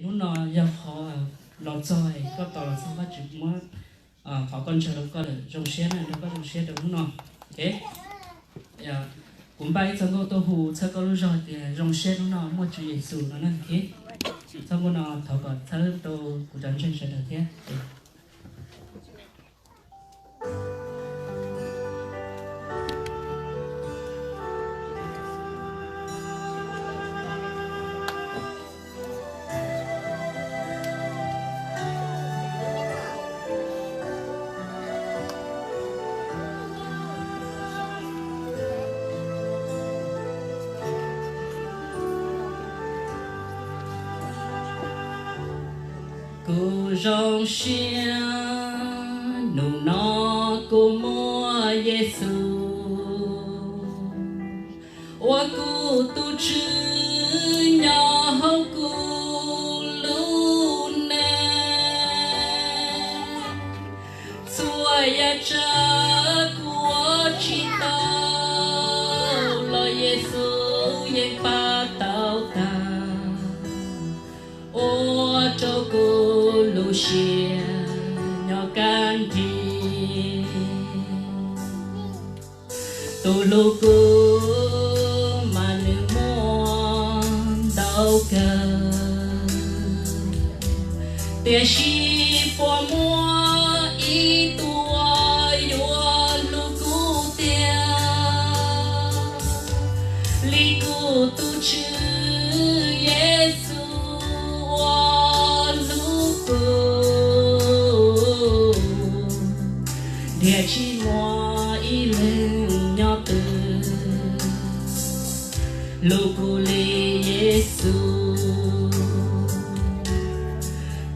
Hnub no yog qhov los txog, koj tos los txog Vajtswv muab qhov koj ntshaw rau koj lawm, zoo siab na, nrog koj zoo siab rau hnub no. Ok, kuv npaj ib txoj nkauj tuaj hu txhawb koj lub zog tias zoo siab hnub no muaj Tswv Yexus no na. Ok, txoj nkauj no thov kom txhawb rau kuv cov ntseeg sawv daws thiab. Kuv zoo siab hnub no kuv muaj Yexus ua kuv tus Tswv nyob hauv kuv lub neej. Txhua yam tsav kuv ua tsis tau los Yexus yeej pab tau tag, ua rau kuv lub siab nyob kaj nrig. Tus hlub kuv mas nws muaj ntau kawg, tiam sis puas muaj ib tug uas yuav hlub kuv tiag li kuv tus Tswv Yexus uas hlub kuv? Nrhiav tsis muaj ib leeg nyob twg hlub kuv li Yexus.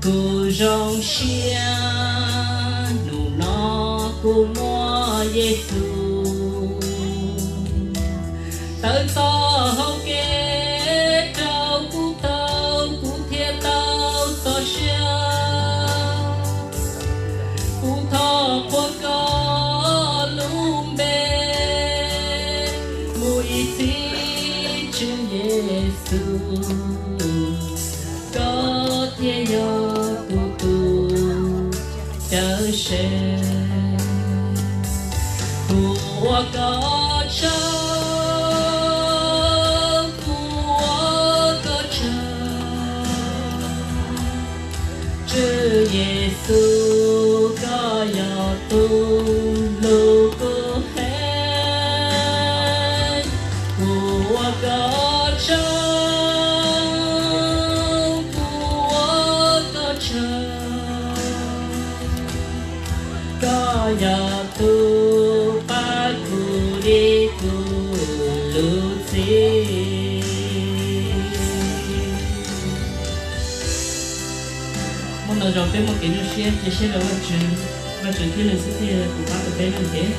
Kuv zoo siab hnub no kuv muaj Yexus tawm txoj hau kev rau kuv taug, kuv thiaj tau txoj sia. Kuv thov qhuas koj lub npe mus ib txhis Tswv Yexus, koj thiaj yog kuv tus cawm seej. Kuv ua koj tsaug, kuv ua koj tsaug. Tswv Yexus, koj yog tus hlub kuv heev. Kuv ua koj tsaug, kuv ua koj tsaug. Koj yog tus pab kuv li kuv lub txim. Hnub no zoo peb muaj kev nyuaj siab cia siab rau Vajtswv, Vajtswv thiab nws xwb thiaj tus pab rau peb no ces.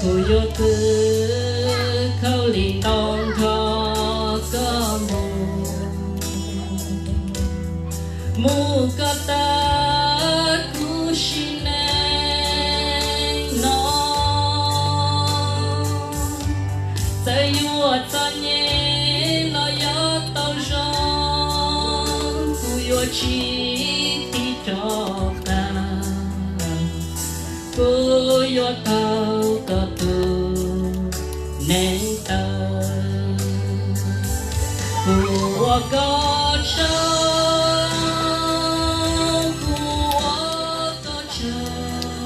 Kuv yuav kwv khaub lig ntoo nrog koj mus, mus kom tag kuv sim neej no. Txawm yuav txom nyem los yog tau zoo, kuv yuav tsis tig rov qab. Kuv yuav tau koj tus neev taw. Kuv ua koj tsaug, kuv ua koj tsaug.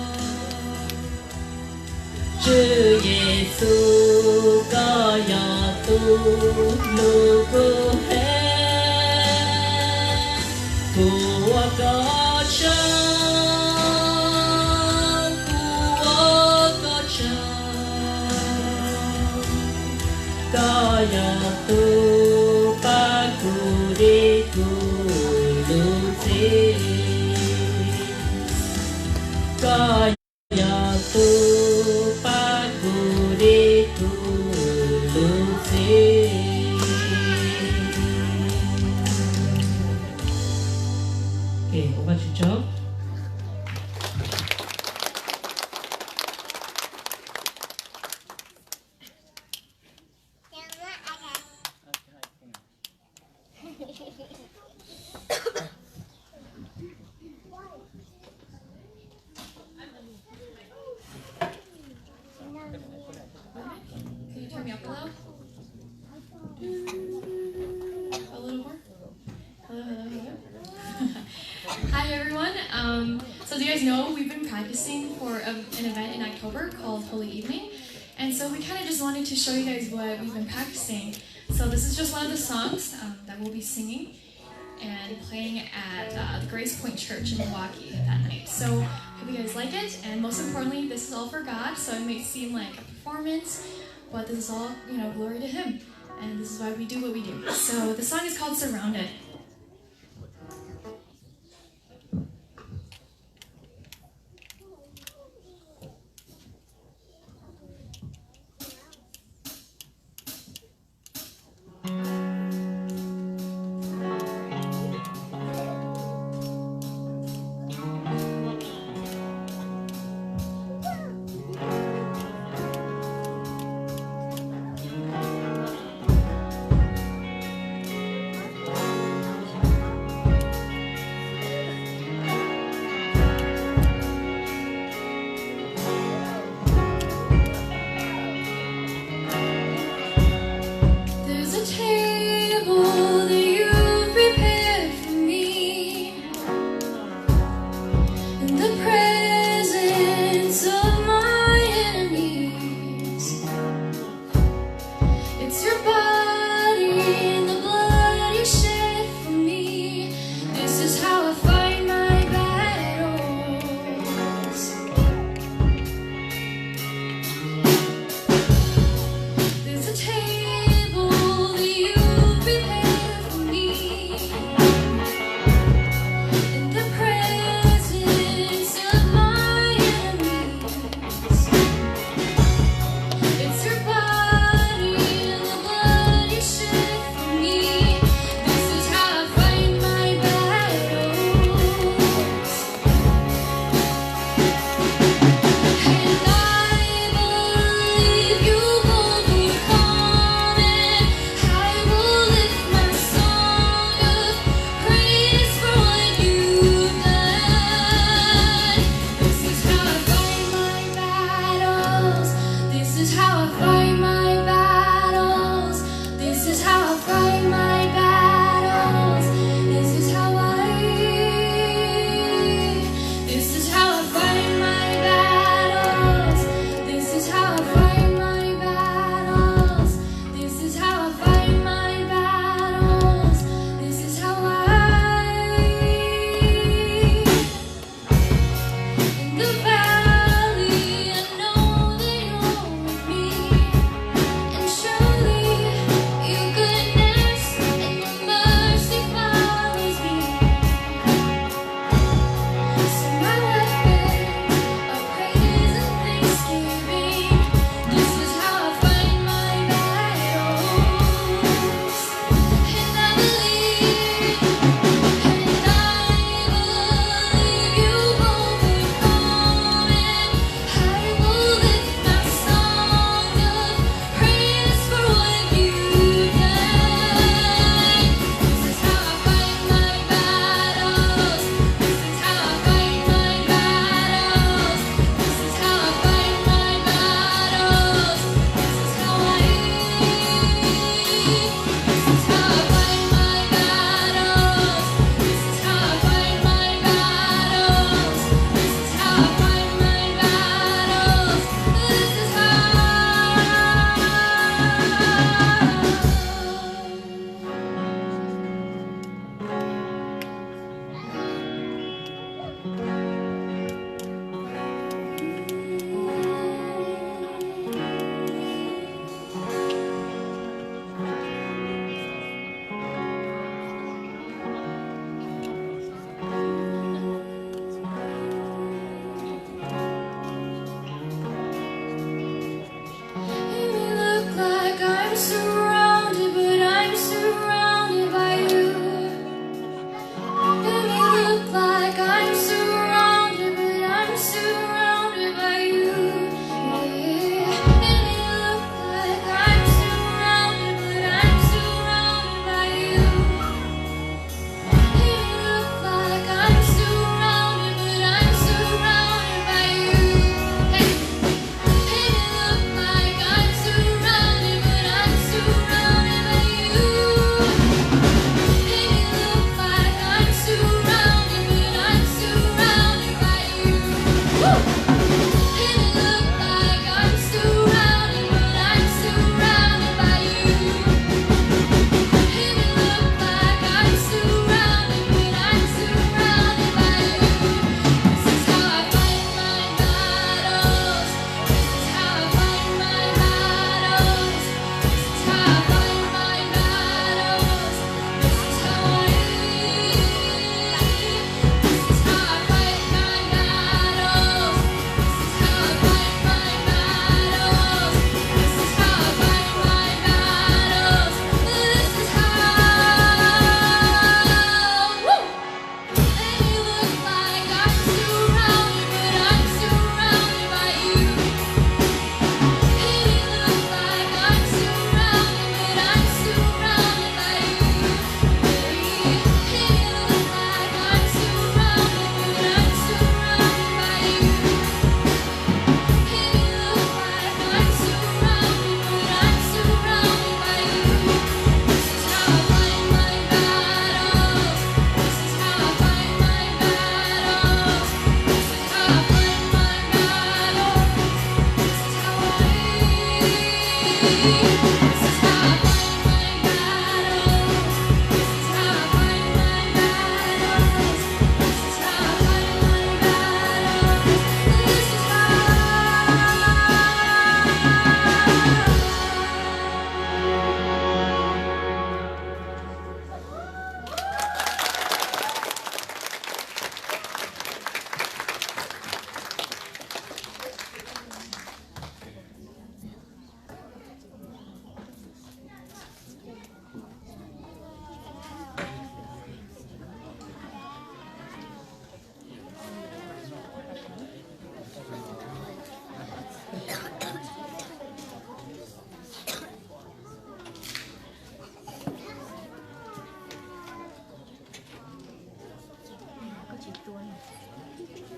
Tswv Yexus, koj yog tus hlub kuv heev. Kuv ua koj tsaug, kuv ua koj tsaug. Koj yog tus pab kuv li kuv lub txim. Koj yog tus pab kuv dib kuv lub txim. Okay, ua Vajtswv tsaug. Can you turn me up a little? A little more? Hello, hello, hello. Hi, everyone. Um, so as you guys know, we've been practicing for a, an event in October called Holy Evening. And so we kind of just wanted to show you guys what we've been practicing. So this is just one of the songs, um, that we'll be singing and playing at, uh, the Grace Point Church in Milwaukee that night. So hope you guys like it. And most importantly, this is all for God. So it may seem like a performance, but this is all, you know, glory to Him. And this is why we do what we do. So the song is called Surrounded.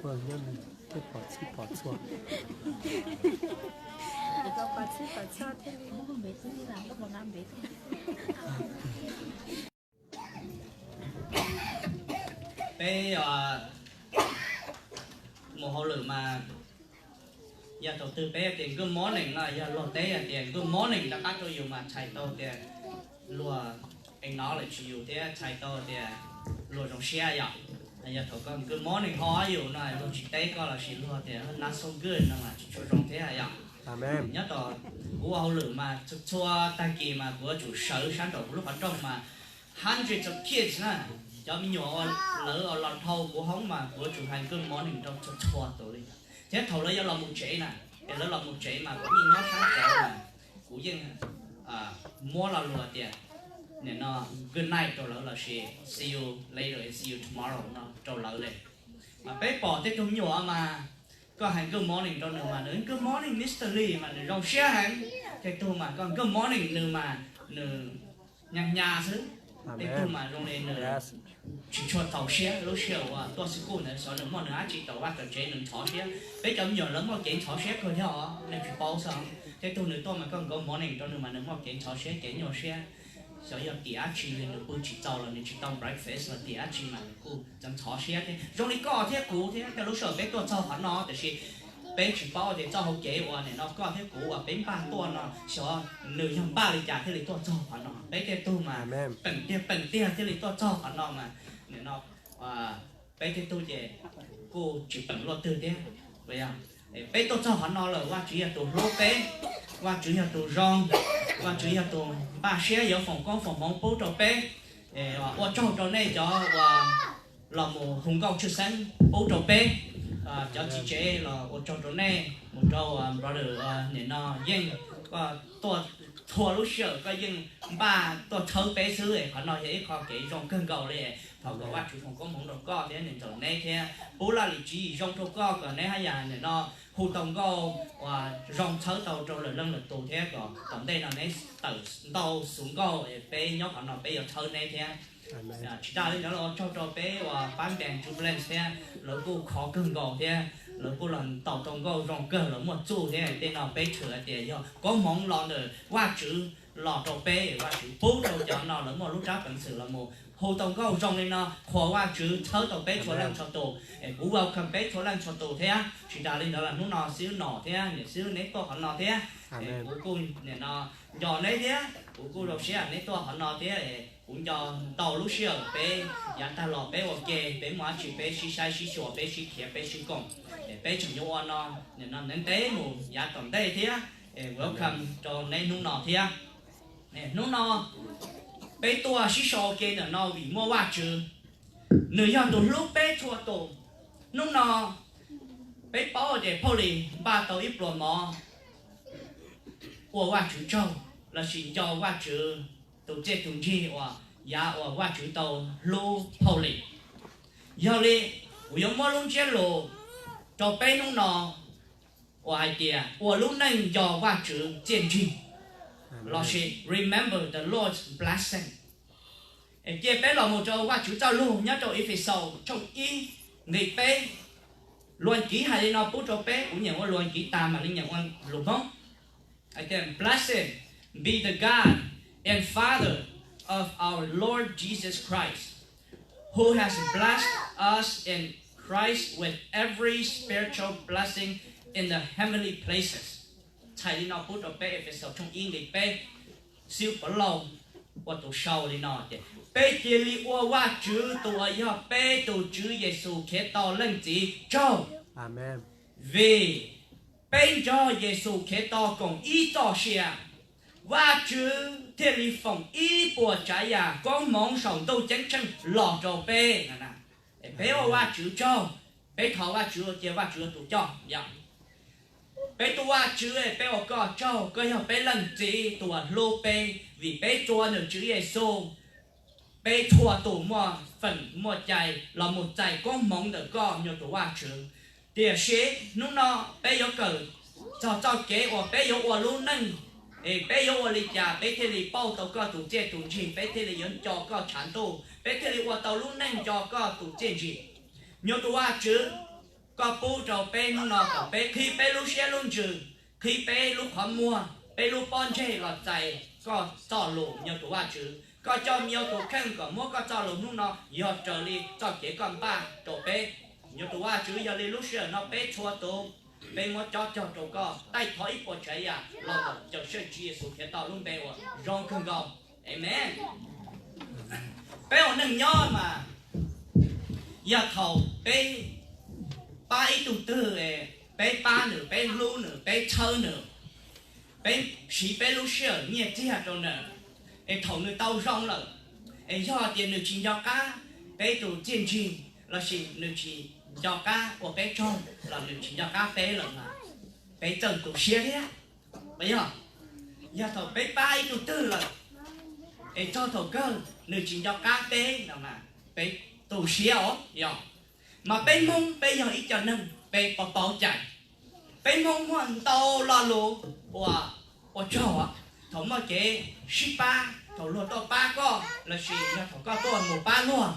Pom txhij pom txhua. Peb mus hauj lwm mas yog thaum twg peb tias good morning no yog luag teb hais tias good morning rov qab rau yus mas txhais tau tias luag acknowledge yus thiab txhais tau tias luag zoo siab yom. Yog thaum koj good morning ho yus no luag tsis teb koj los sis luag tias not so good no mas tsis tshua zoo thiab yom. Nyob rau kuv ua hauj lwm mas txhua tag kis mas kuv yuav tsum sawv sab nraum kuv lub qhov rooj mas hundreds of kids na, cov me nyuam lawv los dhau kuv hoob mas kuv yuav tsum hais good morning rau txhua txhua tus li. Thiab thaum lawv yuav los mus tsev na, es lawv los mus tsev mas kuv yeej nyob sab nraud mas kuv yeej muab lo lus tias nim no good night rau lawv los sis see you later and see you tomorrow no rau lawv li. Mas peb pom tej tug me nyuam mas koj hais good morning rau nws mas nws good morning Mister Lee mas nws zoo siab heev. Tej tug mas koj good morning nws mas nws nyas nyas xwb. Tej tug mas zoo li nws tsis tshua txaus siab, lub sij hawm uas tuaj school ntawd xyov nws muaj nws dab tsi tau vaj tau tsev nws ntxhov siab. Peb cov me nyuam lawv muaj kev ntxhov siab kawg thiab os, nej tsis paub xwb. Tej tug nws tuaj mas koj good morning rau nws mas nws muaj kev ntxhov siab kev nyuaj siab. Xyov yog tim dab tsi li nws pw tsis txaus los nws tsis tau breakfast los tim dab tsi mas nws kuj ntxhov siab thiab. Zoo li koj thiab kuv thiab, tej lub sij hawm peb tuaj txog qhov no tiam sis peb tsis paub tias txoj hauv kev uas nim no koj thiab kuv uas peb npaj tuaj no xyov nws yog npaj li cas thiaj li tuaj txog qhov no. Peb tej tug mas peem tiag peem tiag thiaj li tuaj txog qhov no mas nim no peb tej tug ces kuj tsis peem luaj twg thiab. Peb tuaj txog qhov no lawm, Vajtswv yog tus hlub peb, Vajtswv yog tus zoo, Vajtswv yog tus npaj siab yuav foom koob foom hmoov pub rau peb. Ua tsaug rau nej cov uas los mus hu nkauj tshwj xeeb pub rau peb. Cov txiv tsev los ua tsaug rau nej, mus rau brother nim no yeej koj tuaj txhua lub sij hawm koj yeej npaj tuaj txhawb peb xwb. Qhov no yog ib qho kev zoo kawg nkaus li. Thov kom Vajtswv foom koob hmoov rau koj thiab niam ntxawm neb thiab pub laj lim tswv yim zoo rau koj kom neb haj yam nim no hu tau nkauj uas zoo txhawb tau rau lwm leej lwm tus thiab kom tom ntej no neb tawm ntau xuv nkauj es peb nyob qhov no peb yuav txhawb neb thiab. Tsis tas li ntawd los ua tsaug rau peb uas pab nkees Jubilee thiab lawv kuj khov kawg nkaus thiab lawv kuj los ntaus tau nkauj zoo kawg, lawv muaj txuj thiab. Tej no peb tshwm hais tias yog koob hmoov los ntawm Vajtswv los rau peb, Vajtswv pub rau cov no lawv muaj lub rab peev xwm los mus hu tau nkauj zoo li no, qhuas Vajtswv txhawb tau peb txhua leej txhua tus. Es kuv welcome peb txhua leej txhua tus thiab. Tsis tas li ntawd los hnub no xib hwb Nom thiab niam xib hwb neb tuaj qhov no thiab, kuv kuj nim no nco neb thiab kuv kuj zoo siab neb tuaj qhov no thiab. Kuv nco ntau lub sij hawm peb yav tag los peb ua ke peb muaj dab tsi peb sib saib sib xyuas peb sib khiav peb sib koom, es peb tseem yuav ua no nim no ntev ntev mus yav tom ntej thiab. Welcome rau neb hnub no thiab. Hnub no peb tuaj sib sau ua ke ntawm no vim muaj Vajtswv, nws yog tus hlub peb txhua tus. Hnub no peb paub tias Phauj Lis npaj tau ib pluas mov ua Vajtswv tsaug lossis nco Vajtswv tus txiaj tus ntsig uas yav uas Vajtswv tau hlub Phauj Lis. Yog li kuv yuav muab lub ntsiab lus rau peb hnub no uas hais tias ua lub neej nco Vajtswv txiaj ntsig lossis remember the Lord's blessing. Es cia peb los mus rau Vajtswv txoj lus nyob rau Efexaus tshooj ib nqe peb. Lus Askiv hais li no pub rau peb, kuv nyiam ua lus Askiv tas mam li nyiam ua lus Hmoob. Blessed be the God and Father of our Lord Jesus Christ, who has blessed us in Christ with every spiritual blessing in the heavenly places. Txhais li no pub rau peb Efexaus tshooj ib nqe peb. Xib hwb Pov Lauj ua tus sau li no tias, peb cia li ua Vajtswv tus uas yog peb tus Tswv Yexus Khetos Leej Txiv tsaug, vim peb nrog Yexus Khetos koom ib txoj sia, Vajtswv thiaj li foom ib puas tsav yam koob hmoov saum ntuj ceeb tsheej los rau peb. Peb ua Vajtswv tsaug, peb thov Vajtswv cia Vajtswv ua tus coj yom. Peb tus Vajtswv, peb ua koj tsaug, koj yog peb Leej Txiv tus uas hlub peb, vim peb txua ntawm Tswv Yexus, peb txhua tus muaj feem muaj cai los mus txais koob hmoov ntawm koj nyuag tus Vajtswv. Tiam sis hnub no peb yuav kawm txog txoj kev uas peb yuav ua lub neej, es peb yuav ua li cas peb thiaj li pauj tau koj tus txiaj tus ntsig, peb thiaj li yuav nco koj tshav ntuj, peb thiaj li ua tau lub neej nco koj tus txiaj ntsig. Nyuag tus Vajtswv, koj pub rau peb hnub no kom peb qhib peb lub siab lub ntsws, qhib peb lub qhov muag, peb lub pob ntseg los txais koj txoj lus, nyuag tus Vajtswv. Koj coj me nyuam tus kheej kom muab koj txoj lus hnub no yog raws li txoj kev koj npaj rau peb. Nyuag tus Vajtswv, yog li lub sij hawm no peb txhua tus, peb muab cob cog rau koj, taij thov ib puas tsav yam los ntawm Cawmseej Tswv Yexus Khetos lub npe uas zoo kawg nkaus. Amees. Peb ua neej nyob mas, yog thaum peb pab ib tug twg, peb pab nws, peb hlub nws, peb txhawb nws, peb siv peb lub sij hawm nyiaj txiag rau nws, es thaum nws tau zoo lawm, es yog tias nws tsis nco qab peb tus txiaj ntsig lossis nws tsis nco qab ua peb tsaug los nws tsis nco qab peb lawm mas, peb txawj tu siab thiab. Yog, yog thaum peb pab ib tug twg lawm, es txog thaum kawg nws tsis nco qab peb no mas, peb tu siab os. Yog, mas peb Hmoob peb yog ib co neeg peb pov pauv cai. Peb Hmoob muaj ntau lo lus ua, ua tsaug. Thaum muaj kev sib pab, thaum luag tuaj pab koj lossis yog thaum koj tuaj mus pab luag,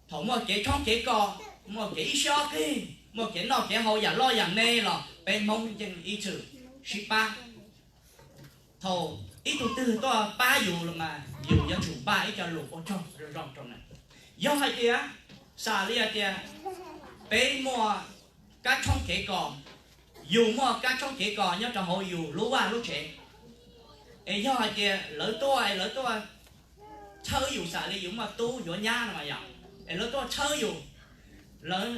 thaum muaj kev tshoob kev kos, muaj kev ib sib ob qig, muaj kev noj kev haus yam loj yam me los peb Hmoob yeej ib txwm sib pab. Thaum ib tug twg tuaj pab yus los mas yus yuav tsum npaj ib co lus ua tsaug zoo zoo rau nws. Yog hais tias, xam li hais tias peb muaj kab tshoob kev kos, yus muaj kab tshoob kev kos nyob rau hauv yus lub vaj lub tsev, es yog hais tias lawv tuaj es lawv tuaj txhawb yus, xam li yus muaj tub yuav nyab no yog, es lawv tuaj txhawb yus, lawv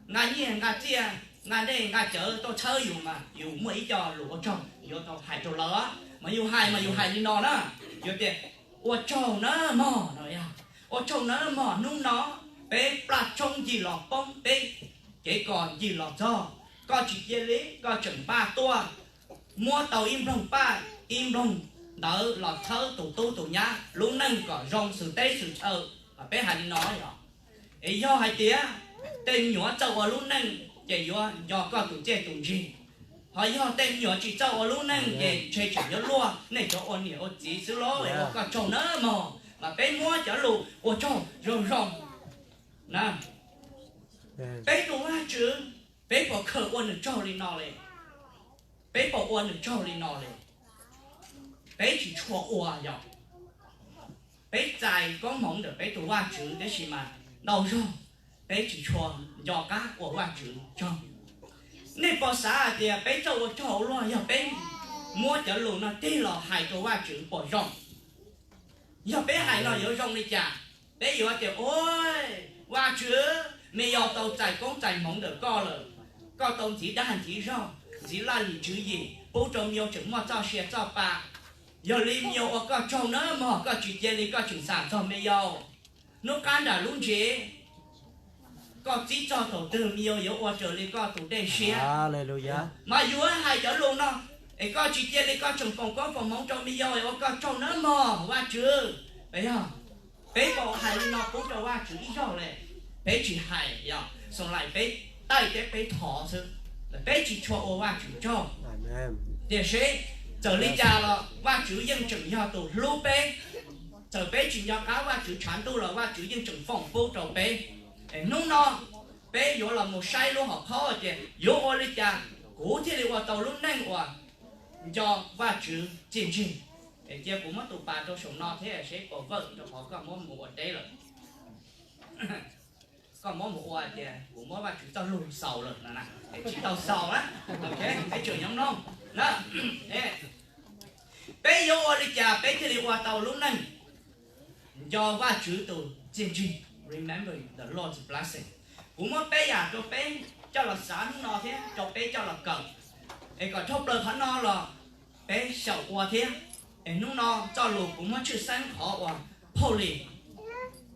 nqa nyiaj nqa txiaj nqa dej nqa cawv tuaj txhawb yus mas yus muaj ib co lus ua tsaug yuav tau hais rau lawv. Mas yus hais mas yus hais li no na, yuav tias, ua tsaug nawb mog no yog, ua tsaug nawb mog, hnub no peb plaj tshoob ncig los poob, peb kev kos ncig los txog, koj tsis cia li, koj tseem npaj tuaj muab tau ib nploog paj ib nploog ntawv los txhawb tus tub tus nyab lub neej kom zoo xwm teb xwm chaw. Mas peb hais li no yog, es yog hais tias tej me nyuam txawj ua lub neej ces yuav nco koj tus txiaj tus ntsig. Ho yog tej me nyuam tsis txawj ua lub neej ces ntshe tseem yuav luag nej cov ua niam ua txiv xwb lauj, ua koj tsaug nawb mog. Mas peb muab cov lus ua tsaug zoo zoo na. Peb tus Vajtswv, peb puas khaws ua nws tsaug li no li? Peb puas ua nws tsaug li no li? Peb tsis tshua ua yog. Peb txais koob hmoov ntawm peb tus Vajtswv tab sis mas ntau zaug peb tsis tshua nco qab ua Vajtswv tsaug. Nej puas xav hais tias peb txawj ua tsaug luag yog peb muab cov lus no tig los hais rau Vajtswv puas zoo? Yog peb hais no yuav zoo li cas? Peb yuav tias, ua, Vajtswv, me yau tau txais koob txais hmoov ntawm koj lawm, koj tau ntxiv dag ntxiv zog, ntxiv laj lim tswv yim pub rau me yau tseem muaj txoj sia txoj pa. Yog li me yau ua koj tsaug nawb mog, koj tsis cia li koj tseem xam txog me yau. Hnub qab nram lub ntsev koj txib txog thaum twg me yau yuav ua raws li koj tus dej siab. Mas yuav hais cov lus no, es koj tsis cia li koj tseem foom koob foom hmoov rau me yau, ua koj tsaug nawb mog Vajtswv. Yog peb puas hais li no pub rau Vajtswv ib zaug li? Peb tsis hais yog, xav li peb taij thiab peb thov xwb, peb tsis tshua ua Vajtswv tsaug. Tiam sis txawm li cas los Vajtswv yeej tseem yog tus hlub peb. Txawm peb tsis nco qab Vajtswv tshav ntuj los Vajtswv yeej tseem foom pub rau peb. Es hnub no peb yuav los mus saib lub hom phauj tias yuav ua li cas kuv thiaj li ua tau lub neej uas nco Vajtswv txiaj ntsig. Es cia kuv muab tus pas rau saum no thiab seb puas vawm rau qhov koj muab mus ua teb lawm. Koj muab mus ua tias kuv muab Vajtswv txoj lus xaus lawm no na, es tsis tau xaus na. Peb tseem nyob mloog na. Peb yuav ua li cas peb thiaj li ua tau lub neej nco Vajtswv tus txiaj ntsig, remember the Lord's blessing? Kuv muab peb yam rau peb coj los xav hnub no thiab rau peb coj los kawm, es kom dhau plaws qhov no los peb xyaum ua thiab. Es hnub no txoj lus kuv muab tshwj xeeb qhov uas phauj Lis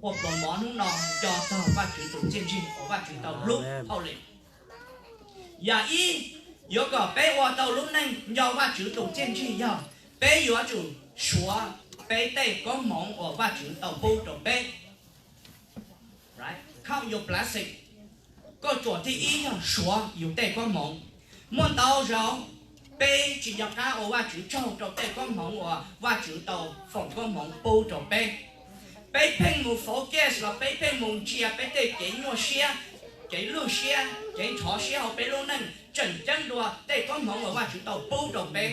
ua pluas mov hnub no nco txog Vajtswv tus txiaj ntsig uas Vajtswv tau hlub phauj Lis. Yam ib, yuav kom peb ua tau lub neej nco Vajtswv tus txiaj ntsig yog peb yuav tsum suav peb tej koob hmoov uas Vajtswv tau pub rau peb. Count your blessing. Koj tsuam thib ib yog suav yus tej koob hmoov. Muaj ntau zaus peb tsis nco qab ua Vajtswv tsaug rau tej koob hmoov uas Vajtswv tau foom koob hmoov pub rau peb. Peb pheej mus focus los peb pheej mus ntsia peb tej kev nyuaj siab, kev lwj siab, kev ntxhov siab hauv peb lub neej tseem ceeb dua tej koob hmoov uas Vajtswv tau pub rau peb.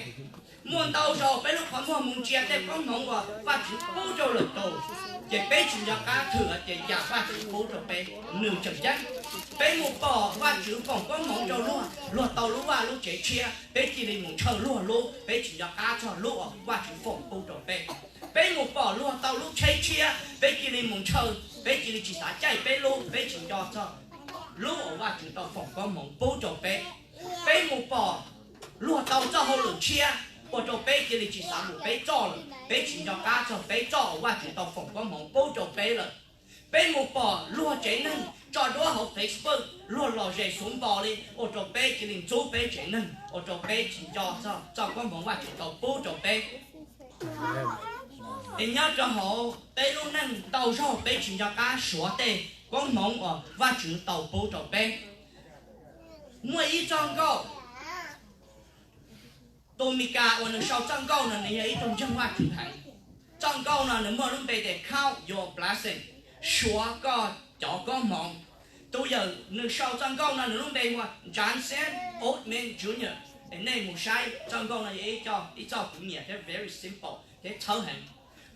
Muaj ntau zaus peb lub qhov muag mus ntsia tej koob hmoov uas Vajtswv pub rau lwm tus, ces peb tsis nco qab thwm tias yam Vajtswv pub rau peb nws tseem ceeb. Peb mus pom Vajtswv foom koob hmoov rau luag, luag tau lub vaj lub tsev tshiab, peb cia li mus ntshaw luag lub, peb tsis nco qab txog lub uas Vajtswv foom pub rau peb. Peb mus pom luag tau lub tsheb tshiab, peb cia li mus ntshaw, peb cia li tsis xav caij peb lub, peb tsis nco txog lub uas Vajtswv tau foom koob hmoov pub rau peb. Peb mus pom luag tau txoj hauj lwm tshiab, ua rau peb cia li tsis xav mus peb txoj lawm, peb tsis nco qab txog peb txoj uas Vajtswv tau foom koob hmoov pub rau peb lawm. Peb mus pom luag tsev neeg tso duab hauv Facebook, luag lom zem xuv npo li, ua rau peb cia li ntxub peb tsev neeg, ua rau peb tsis nco txog txoj koob hmoov Vajtswv tau pub rau peb. Es nyob rau hauv peb lub neej ntau zaug peb tsis nco qab suav tej koob hmoov uas Vajtswv tau pub rau peb. Muaj ib txoj nkauj, tus Mis Kas uas nws sau txoj nkauj no nws yog ib tug ntseeg Vajtswv heev. Txoj nkauj no nws muaj lub npe tias Count Your Blessing, suav koj cov koob hmoov. Tus yawm nws sau txoj nkauj no nws lub npe hu ua Johnson Oatman Junior. Es nej mus saib txoj nkauj no yog ib co, ib txoj kuv nyiam thiab very simple thiab txhawb heev.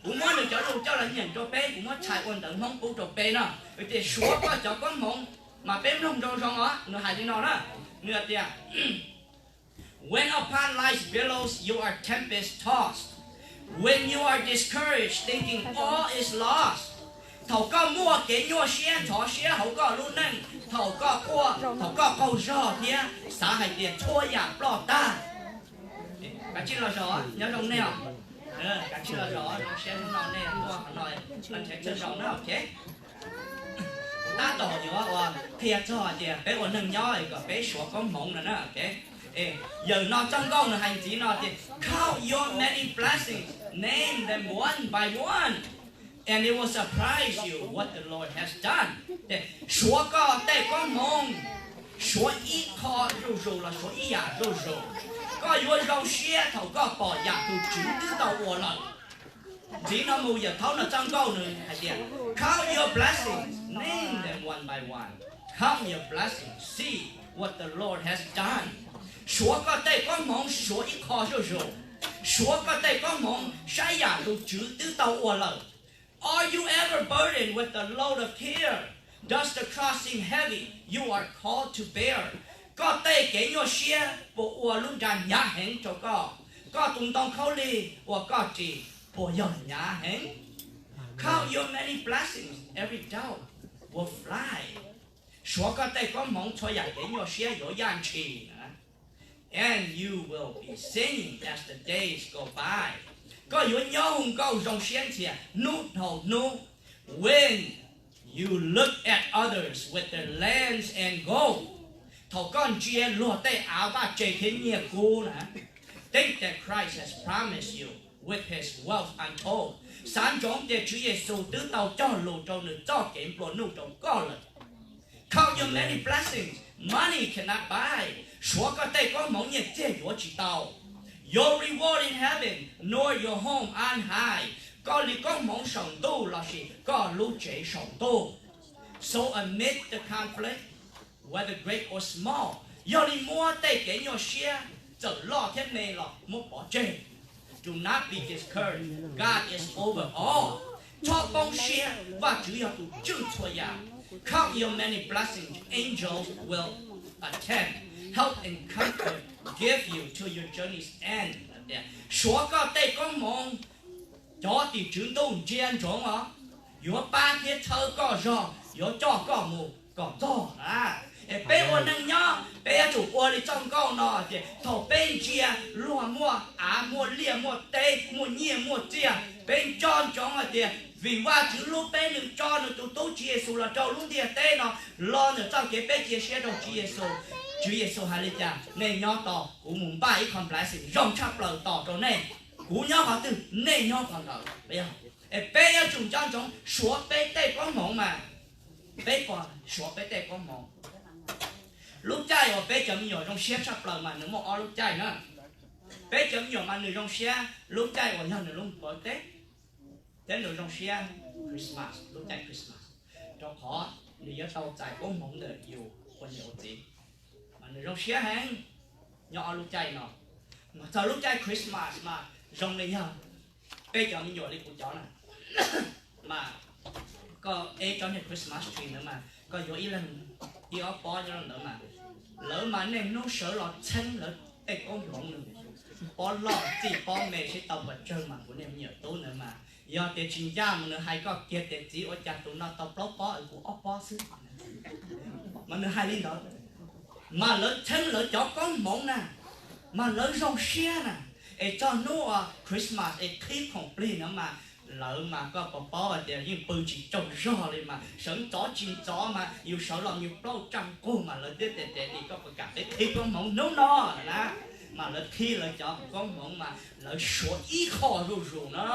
Kuv muab nws cov lus coj los nyeem rau peb, kuv muab txhais ua ntawv Hmoob pub rau peb no. Nws tias suav koj cov koob hmoov, mas peb mloog zoo zoo os, nws hais li no na. Nws hais tias, When upon life's billows you are tempest tossed, when you are discouraged thinking all is lost, thaum koj muaj kev nyuaj siab ntxhov siab hauv koj lub neej, thaum koj quaj, thaum koj qaug zog thiab xav hais tias txhua yam ploj tag. Kav tsij los zov, nyob zoo nej os. Kav tsij los zov, zoo siab hnub no nej tuaj qhov no, nrhiav txhua zaus na, ok. Tab tom yuav ua qhia txog tias peb ua neej nyob kom peb suav koob hmoov no na, ok. Yawm no txoj nkauj nws hais ntxiv no tias, Count your many blessings, name them one by one, and it will surprise you what the Lord has done. Suav koj tej koob hmoov, suav ib qho zuj zus los suav ib yam zuj zus, koj yuav zoo siab thaum koj pom yam tus Tswv twb tau ua lawm. Ntxiv no mus yawm thaub no txoj nkauj nws hais tias, Count your blessings, name them one by one, count your blessings, see what the Lord has done. Suav koj tej koob hmoov, suav ib qho zuj zus, suav koj tej koob hmoov, saib yam tus Tswv twb tau ua lawm. Are you ever burdened with the load of care? Does the cross seem heavy you are called to bear? Koj tej kev nyuaj siab puas ua lub nra hnyav heev rau koj? Koj tus ntoo khaub lig uas koj ris puas yog hnyav heev? Count your many blessings, every doubt will fly. Suav koj tej koob hmoov, txhua yam kev nyuaj siab yuav yaj ntshis na. And you will be singing as the days go by. Koj yuav nyob hu nkauj zoo siab ntxias hnub dhau hnub. When you look at others with their lands and gold, thaum koj ntsia luag tej av vaj tse thiab nyiaj kub na. Think that Christ has promised you with his wealth untold. Xav ntsoov tias Tswv Yexus twb tau cog lus rau nws txoj kev nplua nuj rau koj lawm. Count your many blessings, money cannot buy. Suav koj tej koob hmoov nyiaj txiag yuav tsis tau. Your reward in heaven, nor your home on high. Koj li koob hmoov saum ntuj lossis koj lub tsev saum ntuj. So amid the conflict, whether great or small, yog li muab tej kev nyuaj siab txawm loj thiab me los muab pov tseg. Do not be discouraged, God is over all. Txhob poob siab, Vajtswv yog tus tswj txhua yam. Count your many blessings, angels will attend, help and comfort give you to your journey's end. Suav koj tej koob hmoov, cov tim tswv ntuj ntsia ntsoov os, yuav pab thiab txhawb koj zog, yuav coj koj mus kom txog na. Es peb ua neej nyob peb yuav tsum ua li txoj nkauj no tias thaum peb ntsia luag muaj av muaj liaj muaj teb muaj nyiaj muaj txiaj, peb nco ntsoov hais tias vim Vajtswv hlub peb nws tso nws tus tub Tswv Yexus los rau lub ntiaj teb no, los ntawm txoj kev peb cia siab rau Tswv Yexus. Tswv Yexus hais li cas nej nyob tos, kuv mus npaj ib qho blessing zoo tshaj plaws tos rau nej. Kuv nyob qhov twg nej nyob qhov ntawd. Es peb yuav tsum nco ntsoov suav peb tej koob hmoov mas, peb puas suav peb tej koob hmoov? Lub caij uas peb cov me nyuam zoo siab tshaj plaws mas nws muaj ob lub caij na. Peb cov me nyuam mas nws zoo siab lub caij uas yog nws lub npawv teb, thiab nws zoo siab Christmas, lub caij Christmas, rau qhov nws yuav tau txais koob hmoov ntawm yus ua niam ua txiv. Mas nws zoo siab heev nyob ob lub caij no. Mas txog lub caij Christmas mas zoo li yog peb cov me nyuam li kuv cov na, mas koj eb tsob niag Christmas tree ntawd mas koj yuav ib leeg ib ob pob nyob rau ntawd mas lawv mas niaj hnub sawv los txheeb lawv tej koob hmoov, pob loj txij pob me sib tau pes tsawg mas kuv niag me nyuam tub ntawd mas yog tias tsis ncaj mus nws hais koj kiag tias txiv ua cas tus no tau plaub pob es kuv ob pob xwb. Mas nws hais li ntawd, mas lawv txheeb lawv cov koob hmoov na, mas lawv zoo siab na. Es txog hnub Christmas es qhib khoom plig no mas lawv mas koj puas paub hais tias yeej pw tsis tsaug zog li mas sawv ntxov tsis ntxov mas yus sawv los yus plaub tsaj nqug mas lawv twb tes tes li koj puas kam peb qhib koob hmoov hnub no na. Mas lawv qhib lawv cov koob hmoov mas lawv suav ib qho zuj zus no.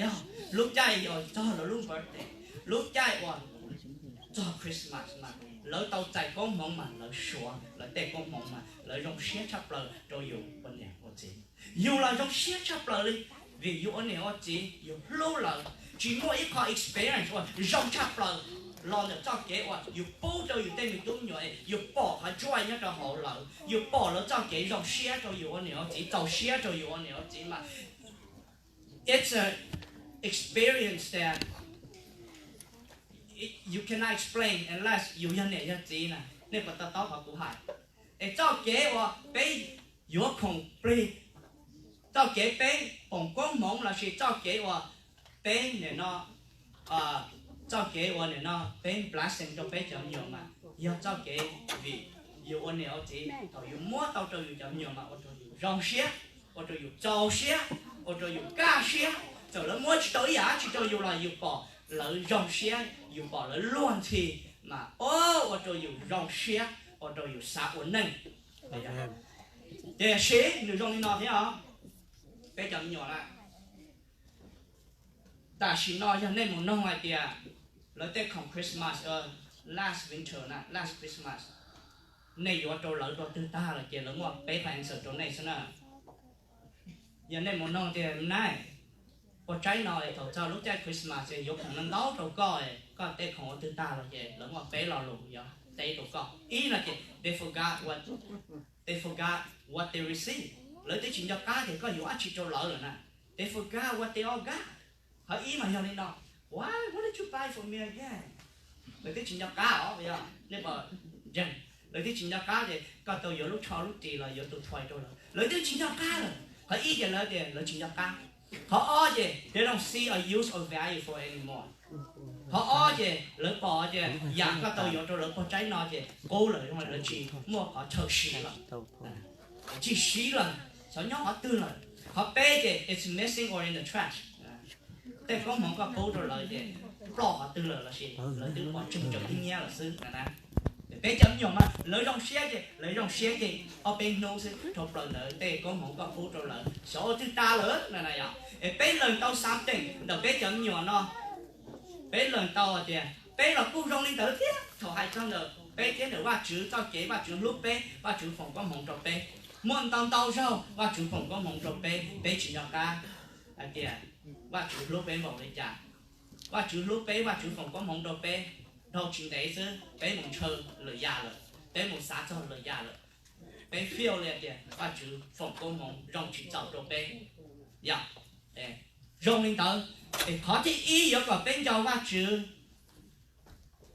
Yog lub caij uas txog lawv lub birthday, lub caij uas txog Christmas mas lawv tau txais koob hmoov mas lawv suav lawv tej koob hmoov mas lawv zoo siab tshaj plaws rau yus ua niam ua txiv. Yus los zoo siab tshaj plaws li, vim yus ua niam ua txiv yus hlub lawv. Tsis muaj ib qho experience uas zoo tshaj plaws los ntawm txoj kev uas yus pub rau yus tej me tub me nyuam, yus pom qhov joy nyob rau hauv lawv, yus pom lawv txoj kev zoo siab rau yus ua niam ua txiv, txaus siab rau yus ua niam ua txiv mas it's a experience that you cannot explain unless yus yog niam yog txiv na. Nej puas to taub qhov kuv hais? Es txoj kev uas peb yuav khoom plig, txoj kev peb foom koob hmoov lossis txoj kev uas peb nim no, txoj kev uas nim no peb blessing rau peb cov me nyuam mas yog txoj kev vim yus ua niam ua txiv thaum yus muab tau rau yus cov me nyuam mas ua rau yus zoo siab, ua rau yus txaus siab, ua rau yus kaj siab. Txawm lawv muab tsis tau ib yam dab tsi rau yus los yus pom lawv zoo siab, yus pom lawv luag ntxhi mas ua rau yus zoo siab, ua rau yus xav ua neej. Tiam sis nws zoo li no thiab os, peb cov me nyuam na, tam sim no yog nej mus noog hais tias lawv tej khoom Christmas, last winter na, last Christmas, nej yuav rau lawv rau twg tag lawm ces lawv muaj peb qhov answer rau nej xwb na. Yog nej mus noog tias nai, pog tsaib no es thaum txog lub caij Christmas es yuav khoom ntau ntau rau koj, koj tej khoom ua twg tag lawm ces lawv muaj peb lo lus yuav teb rau koj. Ib no ces they forgot what, they forgot what they received, lawv twb tsis nco qab tias koj yuav dab tsi rau lawv lawm na. They forgot what they all got. Qhov ib mas yog li no, why, what did you buy for me again? Lawv twb tsis nco qab os, yog nej pom ntseeg, lawv twb tsis nco qab tias koj tau yuav lub tsho lub ris los yuav tus toy rau lawv, lawv twb tsis nco qab lawm. Qhov ib ces lawv tias lawv tsis nco qab. Qhov ob ces they don't see a use or value for it anymore. Qhov ob ces lawv pom tias yam koj tau yuav rau lawv pog tsaib no ces qub lawm, lawv tsis muaj qhov chaw siv lawm, tsis siv lawm, xyov nyob qhov twg lawm. Qhov peb ces it's missing or in the trash. Tej koob hmoov koj pub rau lawv ces ploj qhov twg lawm lossis lawv twb pov tseg rau tib nyiab lawm xwb na. Peb cov me nyuam mas lawv zoo siab ces lawv zoo siab ces ob peb hnub xwb, dhau plaws ntawd tej koob hmoov koj pub rau lawv xyov ua twg tas lawm na yom. Es peb learn tau something ntawm peb cov me nyuam no. Peb learn tau tias peb los kuj zoo li ntawd thiab. Thaum hais txog ntawm peb thiab ntawm Vajtswv txoj kev, Vajtswv hlub peb, Vajtswv foom koob hmoov rau peb. Muaj ntau ntau zaug Vajtswv foom koob hmoov rau peb, peb tsis nco qab hais tias Vajtswv hlub peb npaum li cas. Vajtswv hlub peb, Vajtswv foom koob hmoov rau peb, dhau tsis ntev xwb peb mus ntshaw lwm yam lawm, peb mus xav txog lwm yam lawm, peb feel li tias Vajtswv foom koob hmoov zoo tsis txaus rau peb. Yog zoo li ntawd, es qhov thib ib yuav kom peb nco Vajtswv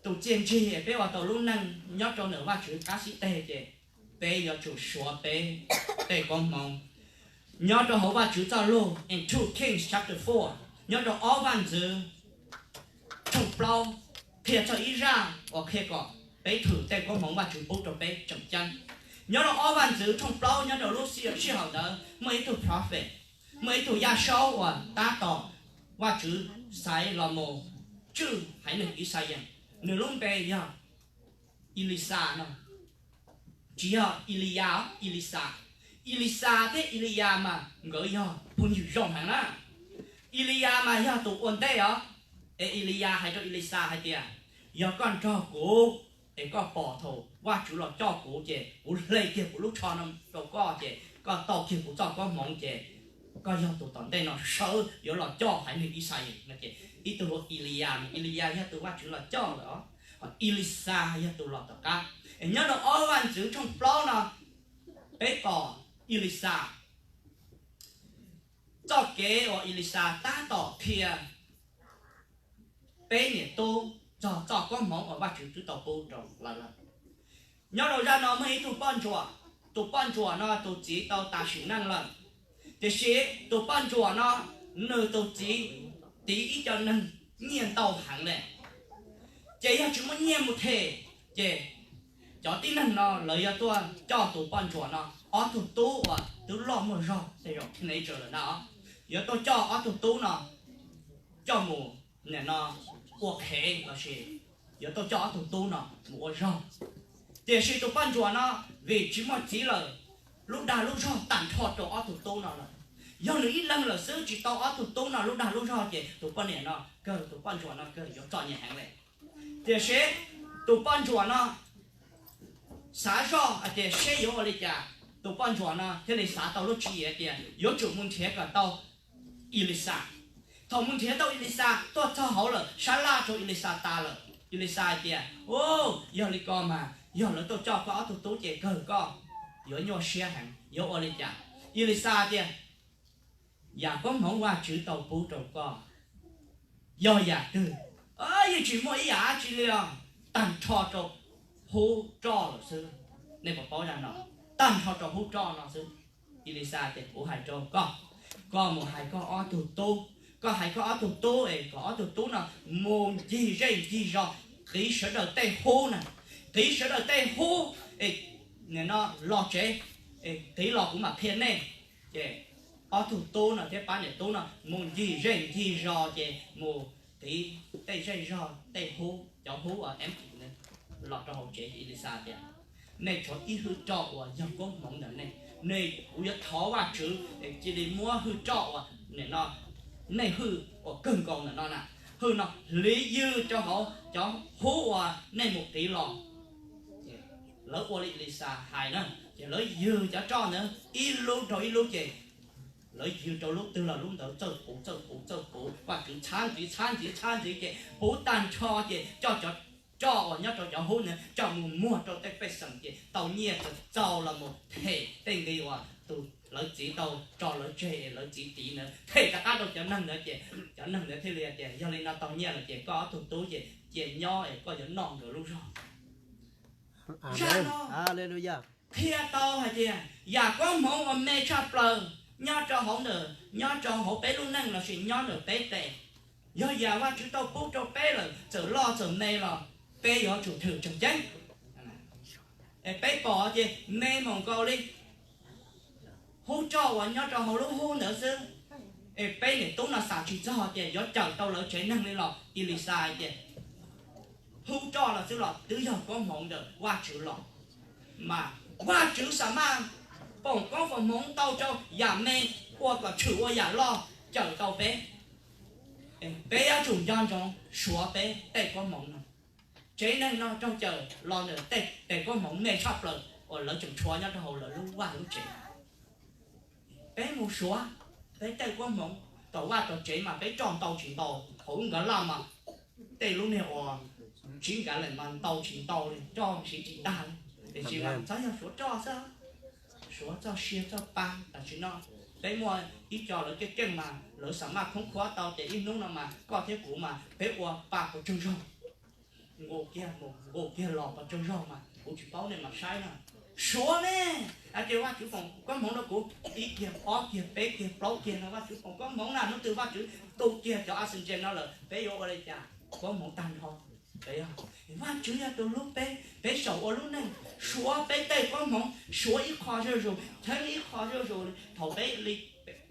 tus txiaj ntsig es peb ua tau lub neej nyob rau ntawm Vajtswv qab xib teg ces peb yuav tsum suav peb tej koob hmoov. Nyob rau hauv Vajtswv txoj lus in two Kings chapter four, nyob rau ob Vaj Ntxwv tshooj plaub, qhia txog ib zaj uas qhia kom peb thwm tej koob hmoov Vajtswv pub rau peb tseem ceeb. Nyob rau ob Vaj Ntxwv tshooj plaub, nyob rau lub sij hawm ntawd muaj ib tug prophet, muaj ib tug yaj saub uas tab tom Vajtswv xaiv los mus tswj haiv neeg Ixayees. Nws lub npe yog Ilixas no, tsis yog Iliyas, Ilixas. Ilixas thiab Iliyas mas nkawd yog phooj ywg zoo heev na. Iliyas mas yog tus ua ntej os. Es Iliyas hais rau Ilixas hais tias, yog koj nrog kuv es koj pom thaum Vajtswv los coj kuv ces kuv hle kiag kuv lub tsho no rau koj ces koj tau kiag kuv txoj koob hmoov ces koj yog tus tom ntej no sawv yuav los coj haiv neeg Ixayees no. Ces ib tug hu ua Iliyas, Iliyas yog tus Vajtswv los coj lawm os. Ilisas yog tus los tom qab. Nyob rau ob Vaj Ntxwv tshooj plaub no, peb pom Ilisas, txoj kev uas Ilisas tab tom qhia peb niam tub txog txoj koob hmoov uas Vajtswv twb tau pub rau lawv lawm. Nyob rau zaj no muaj ib tug poj ntsuam, tus poj ntsuam no tus txiv tau tas sim neej lawm, tiam sis tus poj ntsuam no nws tus txiv tiv ib co neeg nyiaj ntau heev li. Ces yog tsis muaj nyiaj mus them, ces cov tib neeg no lawv yuav tuaj coj tus poj ntsuam no ob tug tub uas twb loj muaj zog tej zaum teenager lawm na, yuav tuaj coj ob tug tub no coj mus, nim no, ua qhev lossis yuav tuaj coj ob tug tub no mus ua zog. Tiam sis tus poj ntsuam no vim tsis muaj txiv lawm, lub dag lub zog tag nrho rau ob tug tub no lawm. Yog nws ib leeg lawm xwb tsis tau ob tug tub no lub dag lub zog ces tus poj niam no kawg, tus poj ntsuam no kawg yuav txom nyem heev li. Tiam sis tus poj ntsuam no xav zoj hais tias seb yuav ua li cas, tus poj ntsuam no thiaj li xav tau lub tswv yim tias yuav tsum mus nrhiav kom tau Ilisas. Thaum mus nrhiav tau Ilisas tuaj txog hauv lawm, sab laj rau Ilisas tas lawm, Ilisas hais tias, Yog li ko mas yog lawv tuaj coj koj ob tug tub ces kawg koj yuav nyuaj siab heev, yuav ua li cas? Ilisas tias, Yam koob hmoov Vajtswv tau pub rau koj yog yam twg? Yeej tsis muaj ib yam dab tsi li os, tag nrho rau hub roj lawm xwb. Nej puas paub zaj no? Tag nrho rau hub roj no xwb. Ilisas tias, Kuv hais rau koj, koj mus hais koj ob tug tub, koj hais koj ob tug tub es kom ob tug tub no mus ncig zej ncig zos, qiv sawv daws tej hub na, qiv sawv daws tej hub es nim no los tsev, qiv los kuv mam qhia nej. Ces ob tug tub no thiab pab niam tub no mus ncig zej ncig zos ces mus qiv tej zej zog tej hub, cov hub uas empty los rau hauv tsev. Ces Ilisas tias, Nej tshuav ib hwj roj uas yog koob hmoov ntawm nej, nej, kuv yuav thov Vajtswv cia li muab hwj roj uas nim no nej hwj uas kawg nkaus ntawm no na, hwj no hliv ywg rau hauv cov hub uas nej mus qiv los. Lawv ua li Ilisas hais na, ces lawv ywg cov roj ntawd ib lub rau ib lub ces lawv ywg rau lub twg los lub ntawd txawj puv txawj puv txawj puv, Vajtswv txhab ntxiv txhab ntxiv txhab ntxiv ces puv tag nrho ces coj cov roj uas nyob rau cov hub ntawd coj mus muag rau tej pej xeem ces tau nyiaj txaus los mus them tej nqi uas tus lawv txiv tau tso lawv tseg es lawv txiv tiv ntawd, them rov qab rau cov neeg ntawd ces cov neeg ntawd thiaj li tias, Yog li no tau nyiaj lawm ces koj ob tug tub ces cia nyob es koj yuav noj nkawd lub zog. Zaj no qhia tau hais tias yam koob hmoov uas me tshaj plaws nyob rau hauv ntawm, nyob rau hauv peb lub neej lossis nyob ntawm peb tes, yog yam Vajtswv tau pub rau peb lawm, txawm loj txawm me los peb yuav tsum thwm tseem ceeb. Es peb pom ces me moos nkaus li hub roj uas nyob rau hauv lub hub ntawd xwb. Es peb niam tub no xav tsis txog tias yuav cawm tau lawv tsev neeg li los Ilisas hais tias hub roj los xwb los twb yog koob hmoov ntawm Vajtswv los, mas Vajtswv xa maj foom koob foom hmoov tau rau yam me ua kom tshwm ua yam loj cawm tau peb. Peb yuav tsum nco ntsoov suav peb tej koob hmoov no. Tsev neeg no raug cawm los ntawm tej koob hmoov me tshaj plaws uas lawv tseem tshuav nyob rau hauv lawv lub vaj lub tsev. Peb mus suav peb tej koob hmoov tom vaj tom tsev mas peb roj ntau tsis ntau, hauv nkawd laj mas tej lub niag uas tsib nkav lees mas ntau tsis ntau li, roj siv tsis tag li. Tiam sis mas txhob yog suav roj xwb, suav txoj sia txoj pa. Tam sim no peb muaj ib co lawv keej keej mas lawv xa maj khoob khuab tau ces ib hnub no mas koj thiab kuv mas peb ua pa puas tsaug zog. Nqus kiag mus nqus kiag los puas tsaug zog mas kuv tsis paub, nej mam saib na. Suav ne, hais tias Vajtswv foom koob hmoov rau kuv ib kiag ob kiag peb kiag plaub kiag no Vajtswv foom koob hmoov na, hnub twg Vajtswv tu kiag cov oxygen no lawm peb yuav ua li cas? Koob hmoov tag nrho. Vajtswv yog tus hlub peb, peb xyaum ua lub neej, suav peb tej koob hmoov, suav ib qho zuj zus, txheeb ib qho zuj zus. Thaum peb li,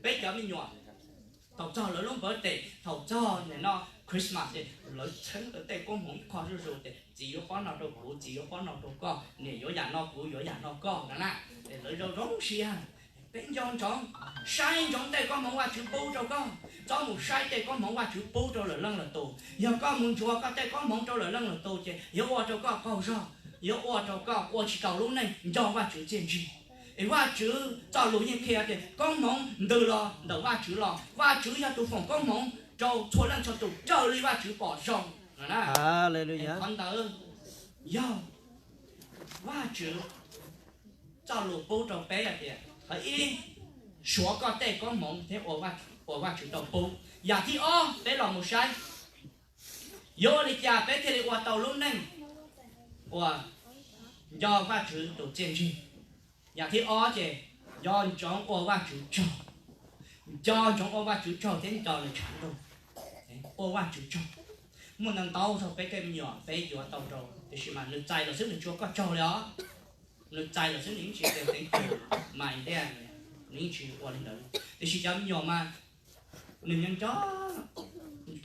peb cov me nyuam thaum txog lawv lub birthday, thaum txog nim no Christmas ces lawv txheeb lawv tej koob hmoov ib qho zuj zus tias txiv yuav pob no rau kuv, txiv yuav pob no rau koj, niam yuav yam no, kuv yuav yam no koj no na. Lawv zoo zoo siab. Peb nco ntsoov, saib ntsoov tej koob hmoov Vajtswv pub rau koj, txhob mus saib tej koob hmoov Vajtswv pub rau lwm leej lwm tus. Yog koj mus ntsuas koj tej koob hmoov rau lwm leej lwm tus ces yuav ua rau koj qaug zog, yuav ua rau koj ua tsis tau lub neej nco Vajtswv txiaj ntsig. Es Vajtswv txoj lus yeej qhia tias koob hmoov ntws los ntawm Vajtswv los, Vajtswv yog tus foom koob hmoov rau txhua leej txhua tus raws li Vajtswv pom zoo. Qhov ntawd yog Vajtswv txoj lus pub rau peb hais tias, qhov ib, suav koj tej koob hmoov thiab ua Vajtswv tau pub. Yam thib ob, peb los mus saib yuav ua li cas peb thiaj li ua tau lub neej uas nco Vajtswv tus txiaj ntsig. Yam thib ob ces nco ntsoov ua Vajtswv tsaug. Nco ntsoov ua Vajtswv tsaug thiab nco nws tshav ntuj. Ua Vajtswv tsaug. Muaj ntau ntau zaug peb tej me nyuam peb yuav tau rau, tiam sis mas nws txais lawm xwb nws tsis ua koj tsaug li os. Nws txais lawm xwb nws yeej tsis thank you, mas nws yeej tsis ua li ntawd. Tiam sis cov me nyuam mas nws nco,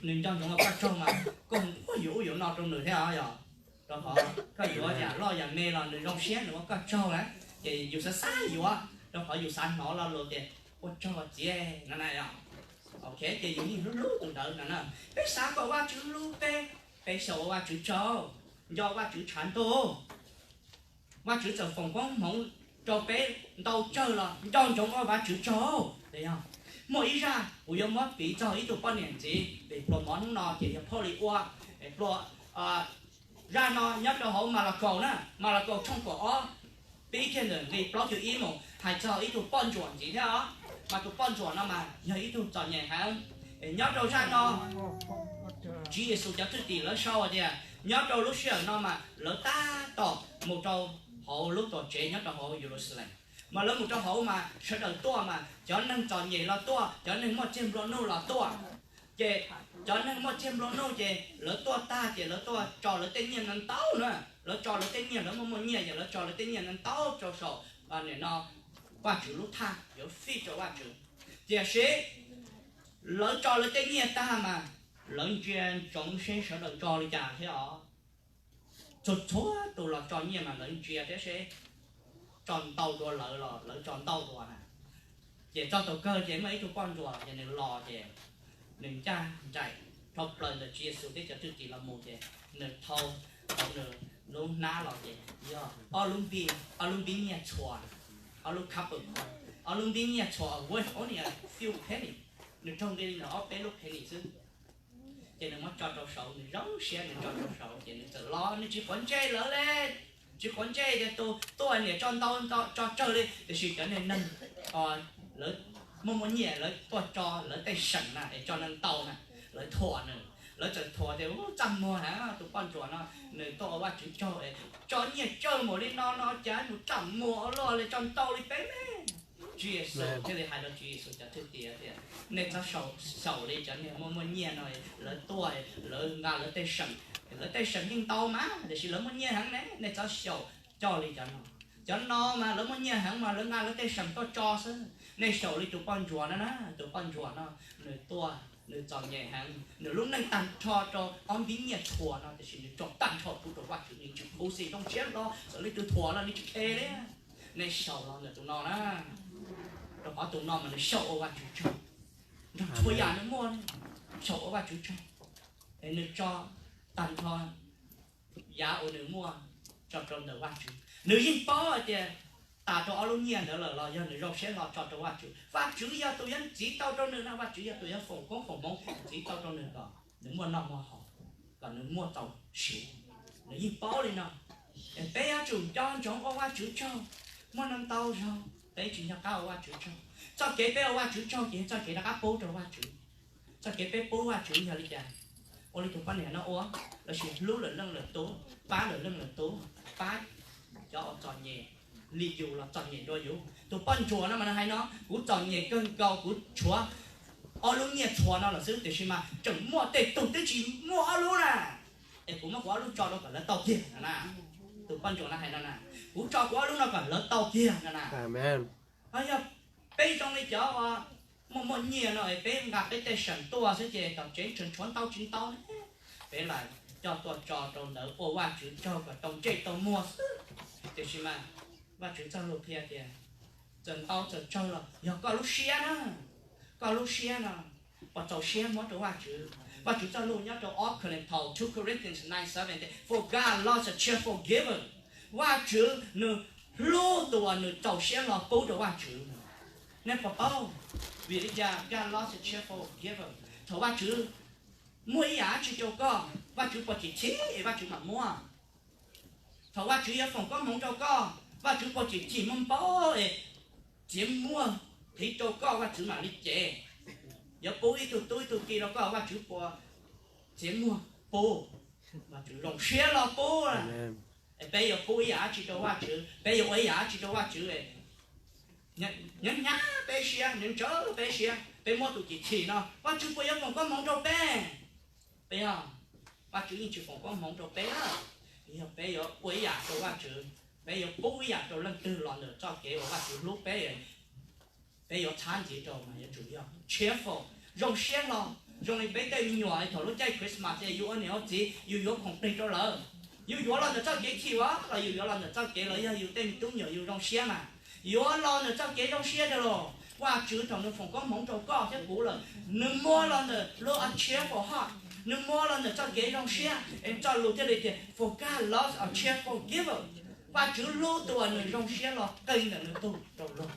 nws nco ntsoov ua koj tsaug mas koj mus yuav ub yuav no rau nws thiab os. Yog rau qhov koj yuav yam loj yam me los nws zoo siab nws ua koj tsaug na, ces yus xav xav yuav rau qhov yus xav hnov lo lus tias ua tsaug txiv no na. Ok, ces yus yeej hlub hlub tus ntawd no na. Peb xav kom Vajtswv hlub peb, peb xyaum ua Vajtswv tsaug, nco Vajtswv tshav ntuj. Vajtswv txawm foom koob hmoov rau peb ntau tsawg los nco ntsoov ua Vajtswv tsaug. Muaj ib zaj kuv yuav muab piv txog ib tug poj niam ntxiv, vim pluas mov hnub no ces yog phauj li ua, pluas zaj no nyob rau hauv Malakaus na, Malakaus tshooj kaum ob, pib kiag ntawm nqe plaub caug ib mus hais txog ib tug poj ntsuam ntxiv thiab os. Mas tus poj ntsuam no mas yog ib tug txom nyem heev. Nyob rau zaj no, Tswv Yexus cov thwj tim lawv sau tias nyob rau lub sij hawm no mas lawv tab tom mus rau hauv lub tuam tsev nyob rau hauv Yeluxalees. Mas lawv mus rau hauv mas sawv daws tuaj mas cov neeg txom nyem los tuaj, cov neeg muaj txiag nplua nuj los tuaj. Ces cov neeg muaj txiag nplua nuj ces lawv tuaj tag ces lawv tuaj tso lawv tej nyiaj no ntau na. Lawv tso lawv tej nyiaj, lawv muaj muaj nyiaj ces lawv tso lawv tej nyiaj no ntau rau saum, nim no, Vajtswv lub thaj yuav fij rau Vajtswv. Tiam sis lawv tso lawv tej nyiaj tag mas lawv ntsia ntsoov seb sawv daws tso li cas thiab os. Txhua txhua tus los tso nyiaj mas lawv ntsia thiab seb tso ntau dua lawv los lawv tso ntau dua na. Ces txog thaum kawg ces muaj ib tug poj ntsuam ces nws los ces nws ncaj nraim dhau plaws ntawm Tswv Yexus thiab cov thwj tim los mus ces nws thau tau nws lub hnab los ces yog ob lub npib, ob lub npib nyiaj txhua, ob lub cup, ob lub npib nyiaj txhua worth only a few penny. Nws raug nqi li ntawm ob peb lub penny xwb. Ces nws muab tso rau saud, nws zoo siab nws tso rau saud ces nws txawm los, nws tsis quav ntsej lawv li. Tsis quav ntsej tias tus tuaj niam tso ntau tso tsawg li, tiam sis cov neeg, lawv muaj muaj nyiaj lawv tuaj tso lawv tej seem na es tso ntau na, lawv thuam nws, lawv txawm thuam tias, Ub, txaj muag heev tus poj ntsuam no, nws tuaj ua Vajtswv tsaug es tso nyiaj tsawg npaum li no no cas mus txaj muag ua luaj li tso ntau li peb me. Tswv Yexus thiaj li hais rau Tswv Yexus cov thwj tim tias, Nej txhob xyaum li cov neeg muaj muaj nyiaj no, lawv tuaj lawv nqa lawv tej seem, lawv tej seem yeej ntau mas tiam sis lawv muaj nyiaj heev ne, nej txhob xyaum coj li cov no. Cov no mas lawv muaj nyiaj heev mas lawv nqa lawv tej seem tuaj tso xwb, nej xyaum li tus poj ntsuam no na. Tus poj ntsuam no nws tuaj nws txom nyem heev, nws lub neej tag nrho rau ob npib nyiaj txhua no tiam sis nws tso tag nrho pub rau Vajtswv, nws tsis khuv xim zoo siab hlo txawm leej twg thuam los nws tsis khe li. Nej xyaum los ntawm tus no na, rau qhov tus no mas nws xyaum ua Vajtswv tsaug, nrog txhua yam nws muaj, xyaum ua Vajtswv tsaug, es nws tso tag nrho yav uas nws muaj tso rau ntawm Vajtswv. Nws yeej paub hais tias tas rau ob lub nyiaj ntawd lawm los yog nws zoo siab hlo tso rau Vajtswv, Vajtswv yog tus yuav ntxiv tau rau nws no, Vajtswv yog tus yuav foom koob foom hmoov ntxiv tau rau nws kom nws muaj noj muaj haus, kom nws muaj txaus siav. Nws yeej paub li no. Peb yuav tsum nco ntsoov ua Vajtswv tsaug. Muaj ntau ntau zaug peb tsis nco qab ua Vajtswv tsaug. Txoj kev peb ua Vajtswv tsaug ces yog txoj kev rov qab pub rau Vajtswv. Txoj kev peb pub Vajtswv yog li cas? Ua li tus poj niam no ua, lossis hlub lwm leej lwm tus, pab lwm leej lwm tus, pab cov uas txom nyem li yus los txom nyem dua yus. Tus poj ntsuam no mas nws hais no, kuv txom nyem kawg nkaus, kuv tshuav ob lub nyiaj txhua no lawm xwb tiam sis mas tseem muaj tej tug twb tsis muaj ob lub na, es kuv muab kuv ob lub tso rau kom lawv tau tiag no na. Tus poj ntsuam no hais no na, kuv tso kuv ob lub no kom lawv tau tiag no na. Yog peb zoo li cov muaj muaj nyiaj no es peb nqa peb tej seem tuaj xwb ces tom tsev tseem tshuav ntau tsis ntau ne, peb lam coj tuaj tso rau ntawd ua Vajtswv tsaug kom tau ntsej tau muag xwb. Tiam sis mas Vajtswv txoj lus qhia tias txawm ntau txawm tsawg los yog koj lub siab na, koj lub siab no puas txaus siab muab rau Vajtswv. Vajtswv txoj lus nyob rau ob Korinto, two Corinthians nine seven tias, For God loves a cheerful giver. Vajtswv nws hlub tus uas nws txaus siab hlo pub rau Vajtswv. Nej puas paub vim li cas God loves a cheerful giver? Thaum Vajtswv muaj ib yam dab tsi rau koj, Vajtswv puas tsim chim es Vajtswv mam muab? Thaum Vajtswv yuav foom koob hmoov rau koj, Vajtswv puas tsim chim muaj npaub es txiav muag qhib rau koj Vajtswv mam li cev? Yuav pub ib tug tub ib tug ki rau koj, Vajtswv puas txiav muag pub? Vajtswv zoo siab hlo pub. Peb yuav pub ib yam dab tsi rau Vajtswv, peb yuav ua ib yam dab tsi rau Vajtswv, nyob nyab peb siab, nyob ntsawv peb siab, peb muab tus tsim chim no, Vajtswv puas yuav foom koob hmoov rau peb? Peb, Vajtswv yeej tsis foom koob hmoov rau peb. Yog peb yuav ua ib yam rau Vajtswv, peb yuav pub ib yam rau leej twg los ntawm txoj kev uas Vajtswv hlub peb, peb yuav txhab ntxiv rau mas yuav tsum yog cheerful, zoo siab hlo. Zoo li peb tej me nyuam thaum lub caij Christmas ces yus ua niam ua txiv yus yuav khoom plig rau lawv, yus yuav los ntawm txoj kev chim vab los yus yuav los ntawm txoj kev los yog yus tej me tub me nyuam yus zoo siab mas yuav los ntawm txoj kev zoo siab rau los. Vajtswv thaum nws foom koob hmoov rau koj thiab kuv lawm, nws muab los ntawm lub a cheerful heart, nws muab los ntawm txoj kev zoo siab es txoj lus thiaj li tias, For God loves a cheerful giver. Vajtswv hlub tus uas nws zoo siab hlo qee ntawm nws tug rau luag.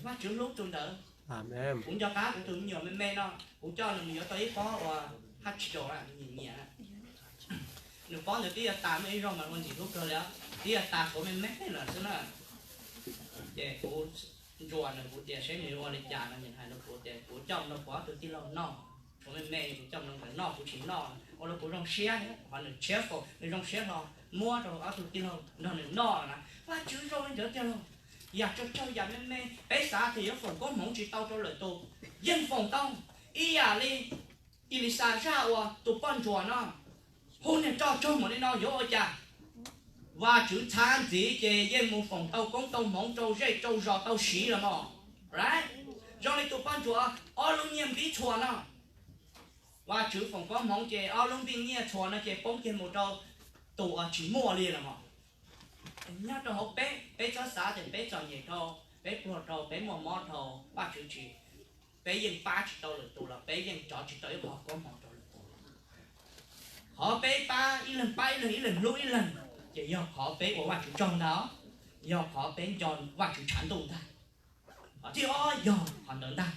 Vajtswv hlub tus ntawd. Kuv nco qab kuv tus me nyuam me me no, kuv coj nws mus yuav tau ib pob uas haj tsis daus nyiam nyiam. Nws pob ntawd twb yuav tas, muaj ib zaug mas ua ntxim hlub kawg li, twb yuav tas quav me me lawm xwb na. Ces kuv ntsuas nws, kuv tias seb nws yuav ua li cas no, nws hais rau kuv tias kuv coj mus rau kuv ob tug tij laug noj. Tshuav me me kuv coj mus rau nkawd noj, kuv tsis noj, ua rau kuv zoo siab. Qhov nws cheerful, nws zoo siab hlo, muab rau ob tug tij laug nrog nws noj na. Vajtswv zoo li ntawd tiag lauj. Yam tsawg tsawg yam me me peb xav tias yuav foom koob hmoov tsis tau rau lwm tus, yeej foom tau. Ib yam li Elixas zaj uas tus poj ntsuam no hu niag roj tsaug npaum li no yuav ua cas? Vajtswv txhab ntxiv ces yeej mus foom tau koob tau hmoov rau zej rau zos tau siv los mas. Zoo li tus poj ntsuam ob lub nyiaj npib txhuas no, Vajtswv foom koob hmoov ces ob lub npib nyiaj txhuas no ces poob kiag mus rau tus uas tsis muaj li los mas. Nyob rau hauv peb, peb txhob xav tias peb txom nyem dhau, peb pluag dhau, peb muaj mob dhau, Vajtswv tsis, peb yeej pab tsis tau lwm tus los peb yeej rov tsis tau ib qho koob hmoov rau lwm tus. Qhov peb pab ib leeg, pab ib leeg, ib leeg hlub ib leeg, ces yog qhov peb ua Vajtswv tsaug ntag, yog qhov peb nco Vajtswv tshav ntuj ntag. Qhov thib ob yog qhov ntawd ntag.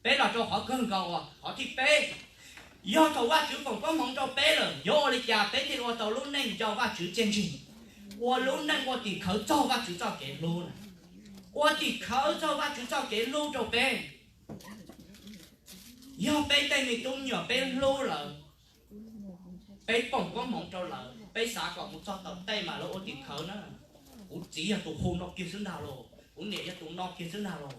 Peb los rau qhov kawg nkaus uas qhov thib peb, yog thaum Vajtswv foom koob hmoov rau peb lawm, yuav ua li cas peb thiaj ua tau lub neej nco Vajtswv txiaj ntsig, ua lub neej ua tim khawv txog Vajtswv txoj kev hlub na, ua tim khawv txog Vajtswv txoj kev hlub rau peb. Yog peb tej me tub me nyuam peb hlub lawv, peb foom koob hmoov rau lawv, peb xav kom mus txog tom tej mas lawv ua tim khawv na. Kuv txiv yog tus hu no kiag xwb ntag los, kuv niam yog tus no kiag xwb ntag los,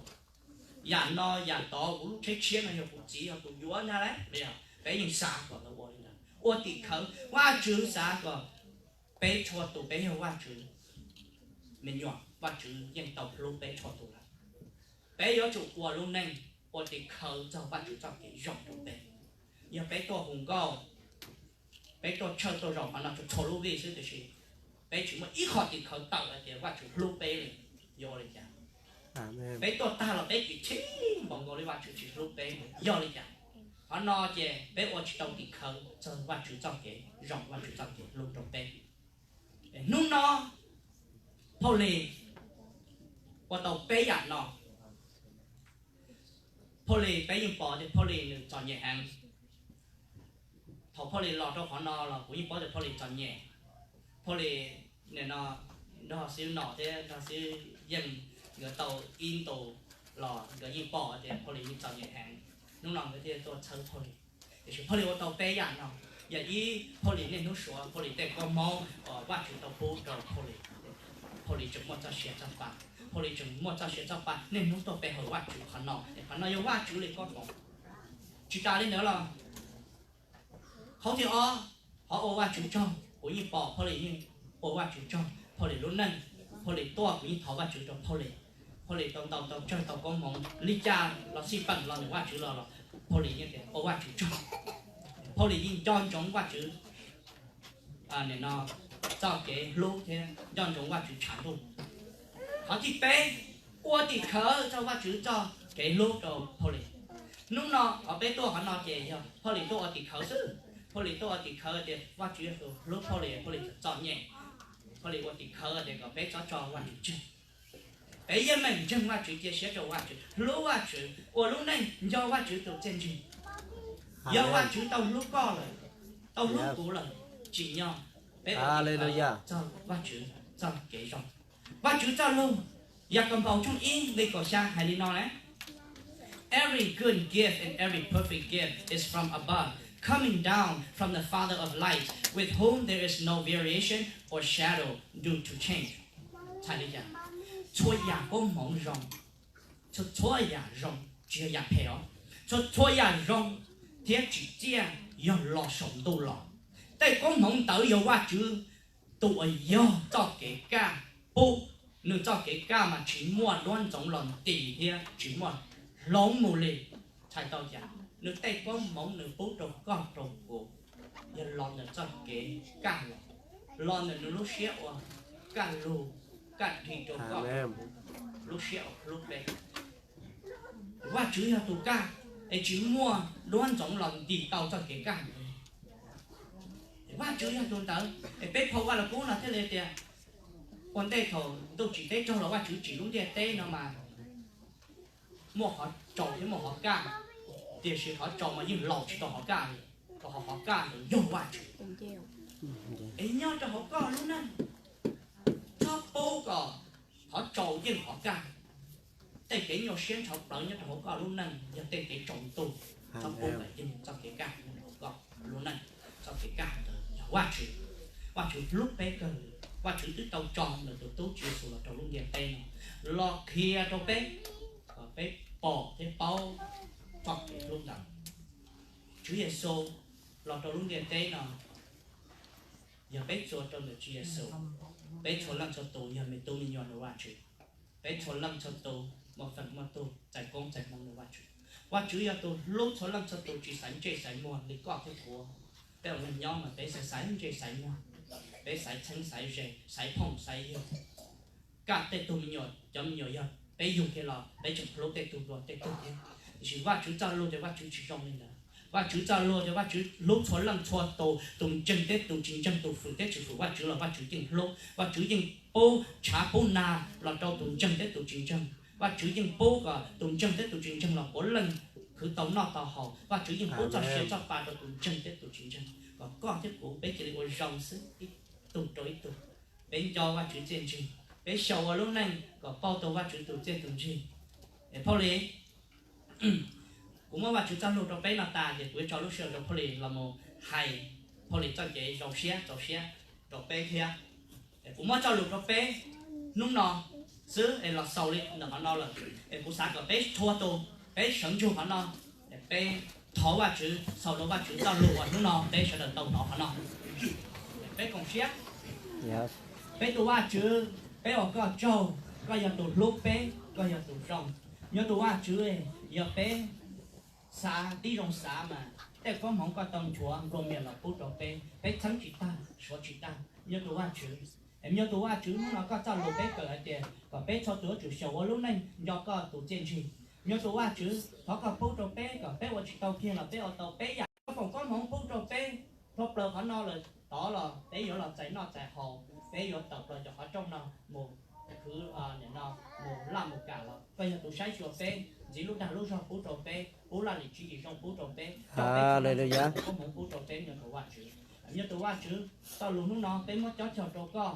yam no yam tod, kuv lub tsheb tshiab no yog kuv txiv yog tus yuav ntag lauj. Peb yeej xav kom lawv ua li ntawd, ua tim khawv. Vajtswv xav kom peb txhua tus peb yog Vajtswv me nyuam, Vajtswv yeej tau hlub peb txhua tus lawm. Peb yuav tsum ua lub neej ua tim khawv txog Vajtswv txoj kev zoo rau peb. Yog peb tuaj hu nkauj, peb tuaj tshawj tuaj zaum qhov no txhua lub vij xwb tiam sis peb tsis muaj ib qho tim khawv tawm hais tias Vajtswv hlub peb li, yuav ua li cas? Peb tuaj tag los peb tsis chim npaum nkaus li Vajtswv tsis hlub peb, yog li cas? Qhov no ces peb ua tsis tau tim khawv txog Vajtswv txoj kev zoo, Vajtswv txoj kev hlub rau peb. Hnub no Phauj Lis ua tau peb yam no. Phauj Lis, peb yeej pom tias Phauj Lis nws txom nyem heev. Thaum Phauj Lis los rau qhov no los kuv yeej paub tias Phauj Lis txom nyem. Phauj Lis nim no nrog xib hwb Nom thiab nrog xib hwb Yeej nkawd tau ib ntus los nkawd yeej pom tias Phauj Lis yeej txom nyem heev. Hnub no nkawd thiaj tuaj txhawb Phauj Lis. Tiam sis Phauj Lis ua tau peb yam no. Yog ib, Phauj Lis niaj hnub suav Phauj Lis tej koob hmoov uas Vajtswv tau pub rau Phauj Lis. Phauj Lis tseem muaj txoj sia txoj pa, Phauj Lis tseem muaj txoj sia txoj pa niaj hnub tuaj pe hawm Vajtswv qhov no. Qhov no yog Vajtswv li koob hmoov. Tsis tas li ntawd los qhov thib ob, qhov ua Vajtswv tsaug, kuv yeej pom Phauj Lis yeej ua Vajtswv tsaug, Phauj Lis lub neej, Phauj Lis tuaj kuv yeej thov Vajtswv rau Phauj Lis. Phauj Lis tau ntau tau tsawg tau koob hmoov li cas los xij peem los ntawm Vajtswv los los Phauj Lis yeej tias ua Vajtswv tsaug. Phauj Lis yeej nco ntsoov Vajtswv txoj kev hlub thiab nco ntsoov Vajtswv tshav ntuj. Qhov thib peb, ua tim khawv txog Vajtswv txoj kev hlub rau Phauj Lis. Hnub no qhov peb tuaj qhov no ces yog Phauj Lis tuaj ua tim khawv xwb. Phauj Lis tuaj ua tim khawv tias Vajtswv yog tus hlub Phauj Lis, Phauj Lis txom nyem. Phauj Lis ua tim khawv tias kom peb txhob tso Vajtswv tseg. Peb yeej meem ntseeg Vajtswv, cia siab rau Vajtswv, hlub Vajtswv, ua lub neej nco Vajtswv tus txiaj ntsig. Yog Vajtswv tau hlub koj lawm, tau hlub kuv lawm, tsim nyog peb ua txog Vajtswv txoj kev zoo. Vajtswv txoj lus, Yakaunpaus tshooj ib nqe kaum xya hais li no na: Every good gift and every perfect gift is from above, coming down from the Father of lights, with whom there is no variation or shadow due to change. Txhais li cas? Txhua yam koob hmoov zoo, txhua txhua yam zoo, tsis yog yam phem os, txhua txhua yam zoo thiab tsim txiaj yog los saum ntuj los. Tej koob hmoov ntawd yog Vajtswv tus uas yog txoj kev kaj pub. Nws txoj kev kaj mas tsis muaj duab ntxoov los ntis thiab tsis muaj hloov mus li. Txhais tau cas? Nws tej koob hmoov nws pub rau koj rau kuv yog los ntawm txoj kev kaj los, los ntawm nws lub siab uas kaj lug, kaj dig rau koj, lub siab uas hlub peb. Vajtswv yog tus kaj, es tsis muaj duab ntxoov los ntis tau txoj kev kaj ntawd. Vajtswv yog tus ntawd, es peb phau Vaj Lug Kub no thiaj li tias, ua ntej thaum ntuj tsim teb raug los Vajtswv tsim lub ntiaj teb no mas muaj qhov tsaus thiab muaj qhov kaj, tiam sis qhov tsaus mas yeej laus tsis tau qhov kaj li, rau qhov qhov kaj ntawd yog Vajtswv. Es nyob rau hauv koj lub neej, txhob pub kom qhov tsaus yeej qhov kaj. Tej kev nyuaj siab ntshauv plawv nyob rau hauv koj lub neej yog tej kev tsaus ntuj, txhob pub kom yeej txoj kev kaj nyob rau hauv koj lub neej. Txoj kev kaj ntawd yog Vajtswv. Vajtswv hlub peb kawg li. Vajtswv twb tau tso nws tus tub Tswv Yexus los rau lub ntiaj teb no los qhia rau peb, kom peb pom thiab paub txoj kev hlub ntawd. Tswv Yexus los rau lub ntiaj teb no, yog peb txhua rau ntawm Tswv Yexus, peb txhua leej txhua tus yog me tub me nyuam ntawm Vajtswv. Peb txhua leej txhua tus muaj feem muaj tug txais koob txais hmoov ntawm Vajtswv. Vajtswv yog tus hlub txhua leej txhua tus tsis xaiv ntsej xaiv muag li koj thiab kuv. Peb ua neej nyob mas peb xaiv xaiv ntsej xaiv muag, peb xaiv txheeb xaiv ze, xaiv phooj xaiv ywg. Kaj tej tug me nyuam, cov me nyuam yog peb yug kiag los peb tseem hlub tej tug dua tej tug thiab. Tiam sis Vajtswv txoj lus ces Vajtswv tsis zoo li ntawd. Vajtswv txoj lus ces Vajtswv hlub txhua leej txhua tus, tus ntseeg thiab tus tsis ntseeg, tus fwm thiab tsis fwm Vajtswv los Vajtswv yeej hlub. Vajtswv yeej pub tshav pub nag los rau tus ntseeg thiab tus tsis ntseeg. Vajtswv yeej pub kom tus ntseeg thiab tus tsis ntseeg los puav leej khwv tau noj tau haus. Vajtswv yeej pub txoj sia txoj pa rau tus ntseeg thiab tus tsis ntseeg, kom koj thiab kuv peb cia li ua zoo xwb ib tug rau ib tug. Peb nco Vajtswv txiaj ntsig, peb xyaum ua lub neej kom pauj tau Vajtswv tus txiaj tus ntsig. Es Phauj Lis, kuv muab Vajtswv txoj lus rau peb no tas ces kuv yuav tso lub sij hawm rau Phauj Lis los mus hais Phauj Lis txoj kev zoo siab txaus siab rau peb thiab. Es kuv muab txoj lus rau peb hnub no xwb es los xaus li ntawm qhov no lawm. Es kuv xav kom peb txhua tus peb sawv ntsug qhov no, es peb thov Vajtswv xaus rau Vajtswv txoj lus uas hnub no peb sawv daws tau hnov qhov no. Peb koom siab. Peb tus Vajtswv, peb ua koj tsaug, koj yog tus hlub peb, koj yog tus zoo. Nyob tus Vajtswv, yog peb xav tib zoo xav mas tej koob hmoov koj tau nchuav nplua mias los pub rau peb, peb txheeb tsis tag suav tsis tag. Nyob tus Vajtswv, es nyob tus Vajtswv, hnub no koj txoj lus peb kawm hais tias kom peb txhua tus yuav tsum xyaum ua lub neej nco koj tus txiaj ntsig. Nyob tus Vajtswv, thov koj pub rau peb kom peb ua tsis tau kiag los peb ua tau peb yam. Koj foom koob hmoov pub rau peb, dhau plaws qhov no lawm tod los peb yuav los txais noj txais haus, peb yuav tawm plaws cov qhov rooj no mus khwv, nim no mus laj mus kam los koj yog tus saib xyuas peb, ntxiv lub dag lub zog pub rau peb, pub laj lim tswv yim zoo pub rau peb, coj peb txhua leej txhua tus foom koob hmoov pub rau peb, nyob tus Vajtswv. Nyob tus Vajtswv, txoj lus hnub no peb muab cob cog rau koj,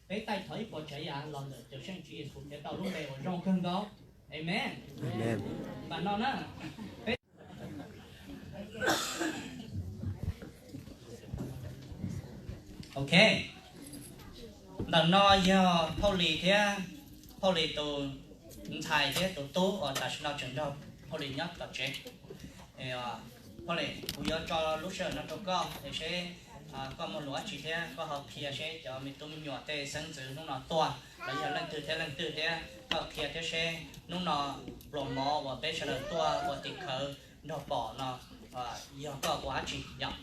peb taij thov ib puas tsav yam los ntawm Cawmseej Tswv Yexus Khetos lub npe uas zoo kawg nkaus. Amees. Npam no na, peb Ok, ntawm no yog Phauj Lis thiab Phauj Lis tus ntxhais thiab tus tub uas tam sim no tseem nrog Phauj Lis nyob tom tsev. Phauj Lis, kuv yuav tso lub sij hawm no rau koj es seb koj muaj lus dab tsi thiab koj ho qhia seb cov me tub me nyuam tej xeeb ntxwv hnub no tuaj los yog leej twg thiab leej twg thiab koj qhia thiab seb hnub no pluas mov uas peb sawv daws tuaj ua tim khawv nrog pom no yog koj ua dab tsi yom.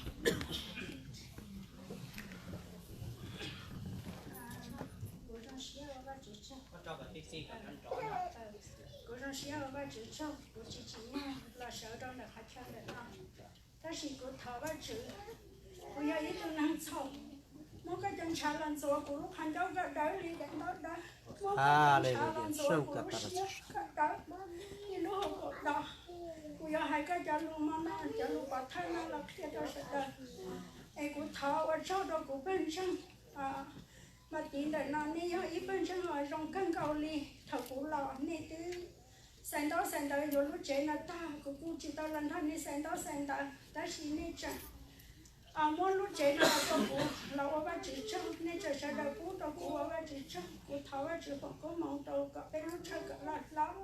Kuv zoo siab ua Vajtswv tsaug, kuv tsis tsim nyog los sawv rau ntawm qhov chaw ntawm no, tab sis kuv thov Vajtswv, kuv yog ib tug neeg txhaum, muab koj cov ntshav los ntxuav kuv lub qhov ncauj kom dawb li daim ntaub dawb, muab koj cov ntshav los ntxuav kuv lub siab kom dawb li lub hauv paus dos. Kuv Yuav hais koj cov lus mo no, cov lus pov thawj no los qhia rau sawv daws. Es kuv thov ua tsaug rau kuv pawg ntseeg Mas Tiv ntawm no, nej yog ib pawg ntseeg uas zoo kawg nkaus li. Thaum kuv los nej twb xais ntaub xais ntawv yuav lub tsev no tag, kuv kuj tsis tau los nrog nej xais ntaub xais ntawv, tab sis nej tseem muab lub tsev no rau kuv los ua Vajtswv tsaug, nej tseem sawv daws pub rau kuv ua Vajtswv tsaug. Kuv thov Vajtswv foom koob hmoov rau kom peb lub tshawj kom loj hlob,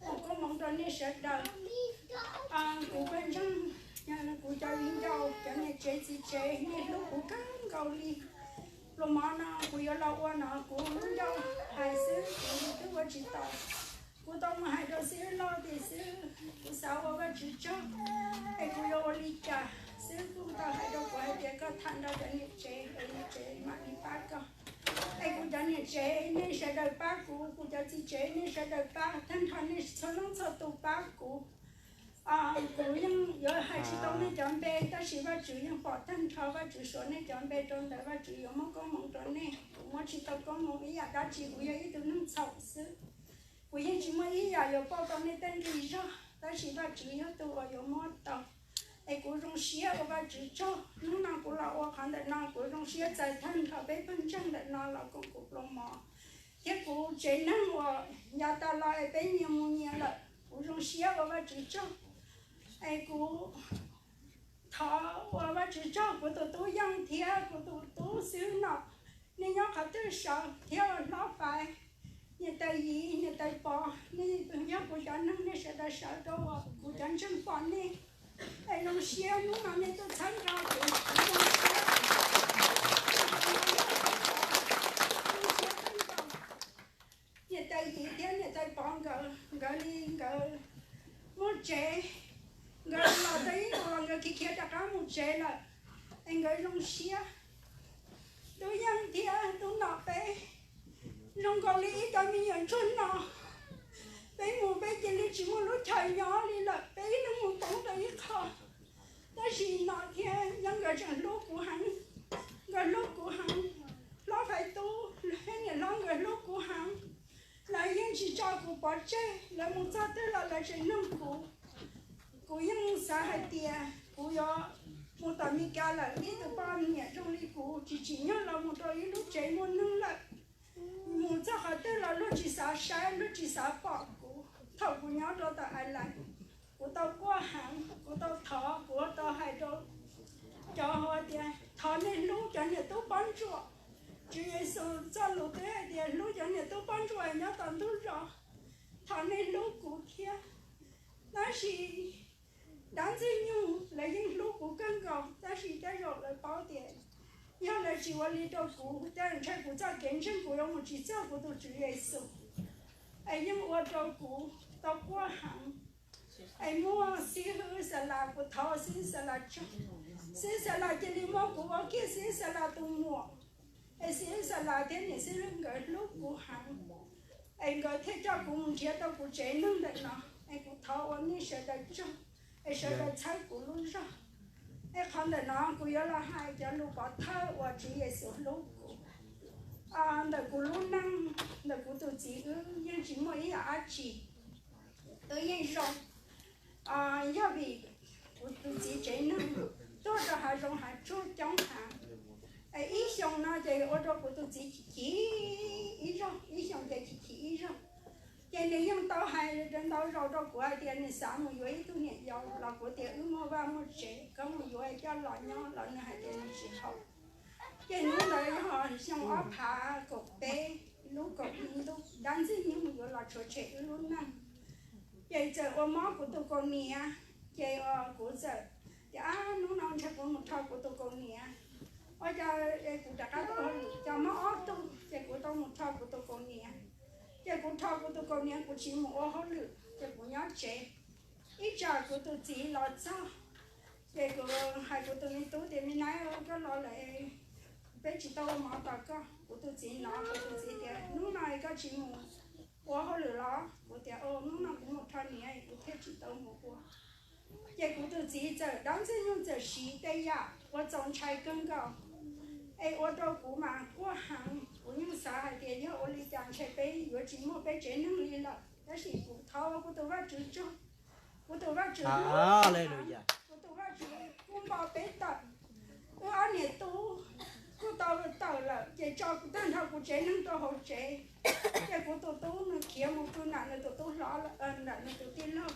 foom koob hmoov rau nej sawv daws. Kuv pawg ntseeg, kuv cov viv ncaus, cov niam tsev txiv tsev, nej hlub kuv kawg nkaus li. Pluas mov no kuv yuav los ua no kuv lub ncauj hais xwb, kuv twb ua tsis tau. Kuv tau mus hais rau xib hwb Lauj tias xib hwb, kuv xav ua Vajtswv tsaug, es kuv yuav ua li cas? Xib hwb kuj tau hais rau kuv hais tias koj tham nrog cov niam tsev es niam tsev mam li pab koj. Es kuv cov niam tsev nej sawv daws pab kuv, kuv cov txiv tsev nej sawv daws pab, tag nrho nej txhua leej txhua tus pab kuv. Kuv yeej yuav hais tsis tau nej cov npe, tab sis Vajtswv yeej pom tag nrho, Vajtswv suav nej cov npe rau ntawd, Vajtswv yuav muab koob hmoov rau nej. Kuv muab tsis tau koob hmoov ib yam dab tsi, kuv yog ib tug neeg txhaum xwb. Kuv yeej tsis muaj ib yam yuav pauj tau nej tej nqi zog, tab sis Vajtswv yog tus uas yuav muab tau. Es kuv zoo siab ua Vajtswv tsaug, hnub no kuv los ua qhov ntawm no kuv zoo siab txais tag nrho peb pawg ntseeg ntawm no los koom kuv pluas mov, thiab kuv tsev neeg uas yav tas los es peb nyias mus nyias lawm, kuv zoo siab ua Vajtswv tsaug. Es kuv thov ua Vajtswv tsaug kuv tus tub Yeej thiab kuv tus tub xib hwb no, nej nyob qhov twg sawv thiab ua hlob Faiv, niam tais Yiv, niam tais Pov, nej yog kuv cov neeg, nej sawv daws sawv rau ua kuv cov ntseeg pom nej. Es zoo siab hnub no nej tuaj txhawb nqa kuv, zoo siab, zoo siab kawg nkaus. Niam tais Yiv thiab niam tais Pov nkawd, nkawd li nkawd muaj tsev, nkawd los tau ib ntus los nkawd khiav khiav rov qab mus tsev lawm, es nkawd zoo siab. Tub Yeej thiab tub Nom peb zoo nkaus li ib cov me nyuam ntsuag no. Peb mus peb cia li tsis muaj lub chaw nyob li lawm, peb ib leeg mus poob rau ib qho. Tab sis Nom thiab Yeej nkawd tseem hlub kuv heev, nkawd hlub kuv heev. Hlob Faiv Tub thiab niam hlob nkawd hlub kuv heev. Lawv yeej tsis tso kuv pov tseg, lawv mus txog twg los lawv tseem nug kuv. Kuv yeej xav hais tias kuv yuav mus tom Mes Kas lawm, ib tug poj niam zoo li kuv tsis tsim nyog los mus rau ib lub tsev muaj neeg lawm. Mus txog qhov twg los luag tsis xav saib, luag tsis xav pom kuv. Thaum kuv nyob rau tom Ireland, kuv tau quaj heev, kuv tau thov, kuv tau hais rau cov hauv tias thov nej hlub cov niam tub poj ntsuam. Tswv Yexus txoj lus twb hais tias hlub cov niam tub poj ntsuam nyob tom ntug zos. Thov nej hlub kuv thiab. Tab sis dab Ntxwg Nyoog lawv yeej hlub kuv kawg nkaus, tab sis tej zaum lawv paub tias yog lawv tsis ua li rau kuv, tej zaum ntshe kuv txoj kev ntseeg kuv yuav mus tsis txog kuv tus Tswv Yexus. Es yeej ua rau kuv tau quaj heev. Es muaj xib hwb Xa Las, kuv thov xib hwb Xa Las tsaug. Xib hwb Xa Las cia li muab kuv ua kiag xib hwb Xa Las tus muam. Es xib hwb Xa Las thiab niam xib hwb nkawd hlub kuv heev, es nkawd thiaj coj kuv mus nrhiav tau kuv tsev neeg ntawm no. Es kuv thov ua nej sawv daws tsaug, es sawv daws txhawb kuv lub zog. Es qhov ntawm no kuv yuav los hais cov lus pov thawj uas Tswv Yexus hlub kuv. Ntawm kuv lub neej, ntawm kuv tus txiv wb yeej tsis muaj ib yam dab tsi, wb yeej zoo. Yog vim kuv tus txiv tsev neeg tuaj rau hav zoov hav tsuag coob heev, es ib xyoos no ces ua rau kuv tus txiv chim chim ib zaug, ib xyoos ces chim chim ib zaug. Ces nws yeej tau hais ntau zaus rau kuv hais tias nws xav mus yuav ib tug niam yau los kuv tias wb muaj vaj muaj tsev, koj mus yuav coj los nyob los nws hais tias nws tsis haum. Ces hnub ntawd yog xyoo ob phav kaum peb, lub kaum ib ntuj dab Ntxwg Nyoog yuav los tshuav tshem wb lub neej. Ces txawm ua mob kuv tus kaus hniav, ces kuv txawm tias ab hnub no ntshe kuv mus rho kuv tus kaus hniav. Ua cas kuv rov qab tuaj hauj lwm, cov mob ob tug, ces kuv tau mus rho kuv tus kaus hniav. Ces kuv rho kuv tus kaus hniav kuv tsis mus ua hauj lwm ces kuv nyob tsev. Ib tsam kuv tus txiv los txog, ces kuv hais kuv tus me tub tias me nab, koj los lawm, peb tsis tau ua mov tos koj. Kuv tus txiv hnov, kuv tus txiv tias hnub no koj tsis mus ua hauj lwm los? Kuv tias hnub no kuv mus rho hniav kuv thiaj tsis tau mus ua. Ces kuv tus txiv txawm dab Ntxwg Nyoog txawm siv tej yam ua txaus ntshai kawg nkaus, es ua rau kuv mas quaj heev. Kuv yeej xav hais tias yog ua li cas ntshe peb yuav tsis muaj peb tsev neeg li lawm, tab sis kuv thov ua kuv tus Vajtswv tsaug. Kuv tus Vajtswv, kuv tus Vajtswv kuj npo peb tawm. Wb ob niam tub kuj tau tawm lawm ces tso kuv tag nrho kuv tsev neeg rau hauv tsev. Ces kuv tus tub nws khiav mus pw nram nws tus tub hlob, nram nws tus tij laug.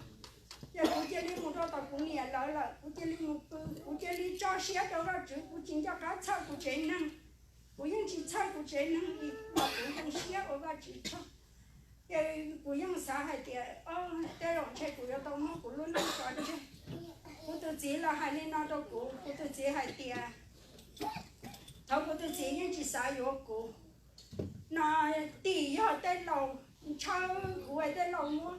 Ces kuv cia li mus rau tom kuv niam lawv lawm, kuv cia li mus pw, kuv cia li tso siab rau Vajtswv, kuv tsis nco qab txhawj kuv tsev neeg. Kuv yeej tsis txhawj kuv tsev neeg li, kuv zoo siab ua Vajtswv tsaug. Ces kuv yeej xav hais tias, o, tej zaum ntshe kuv yuav tau muab kuv lub neej tso tseg. Kuv tus txiv los hais li no rau kuv, kuv tus txiv hais tias, thaum kuv tus txiv yeej tsis xav yuav kuv no, tim yog tej laus ntshaw kuv, tej laus muab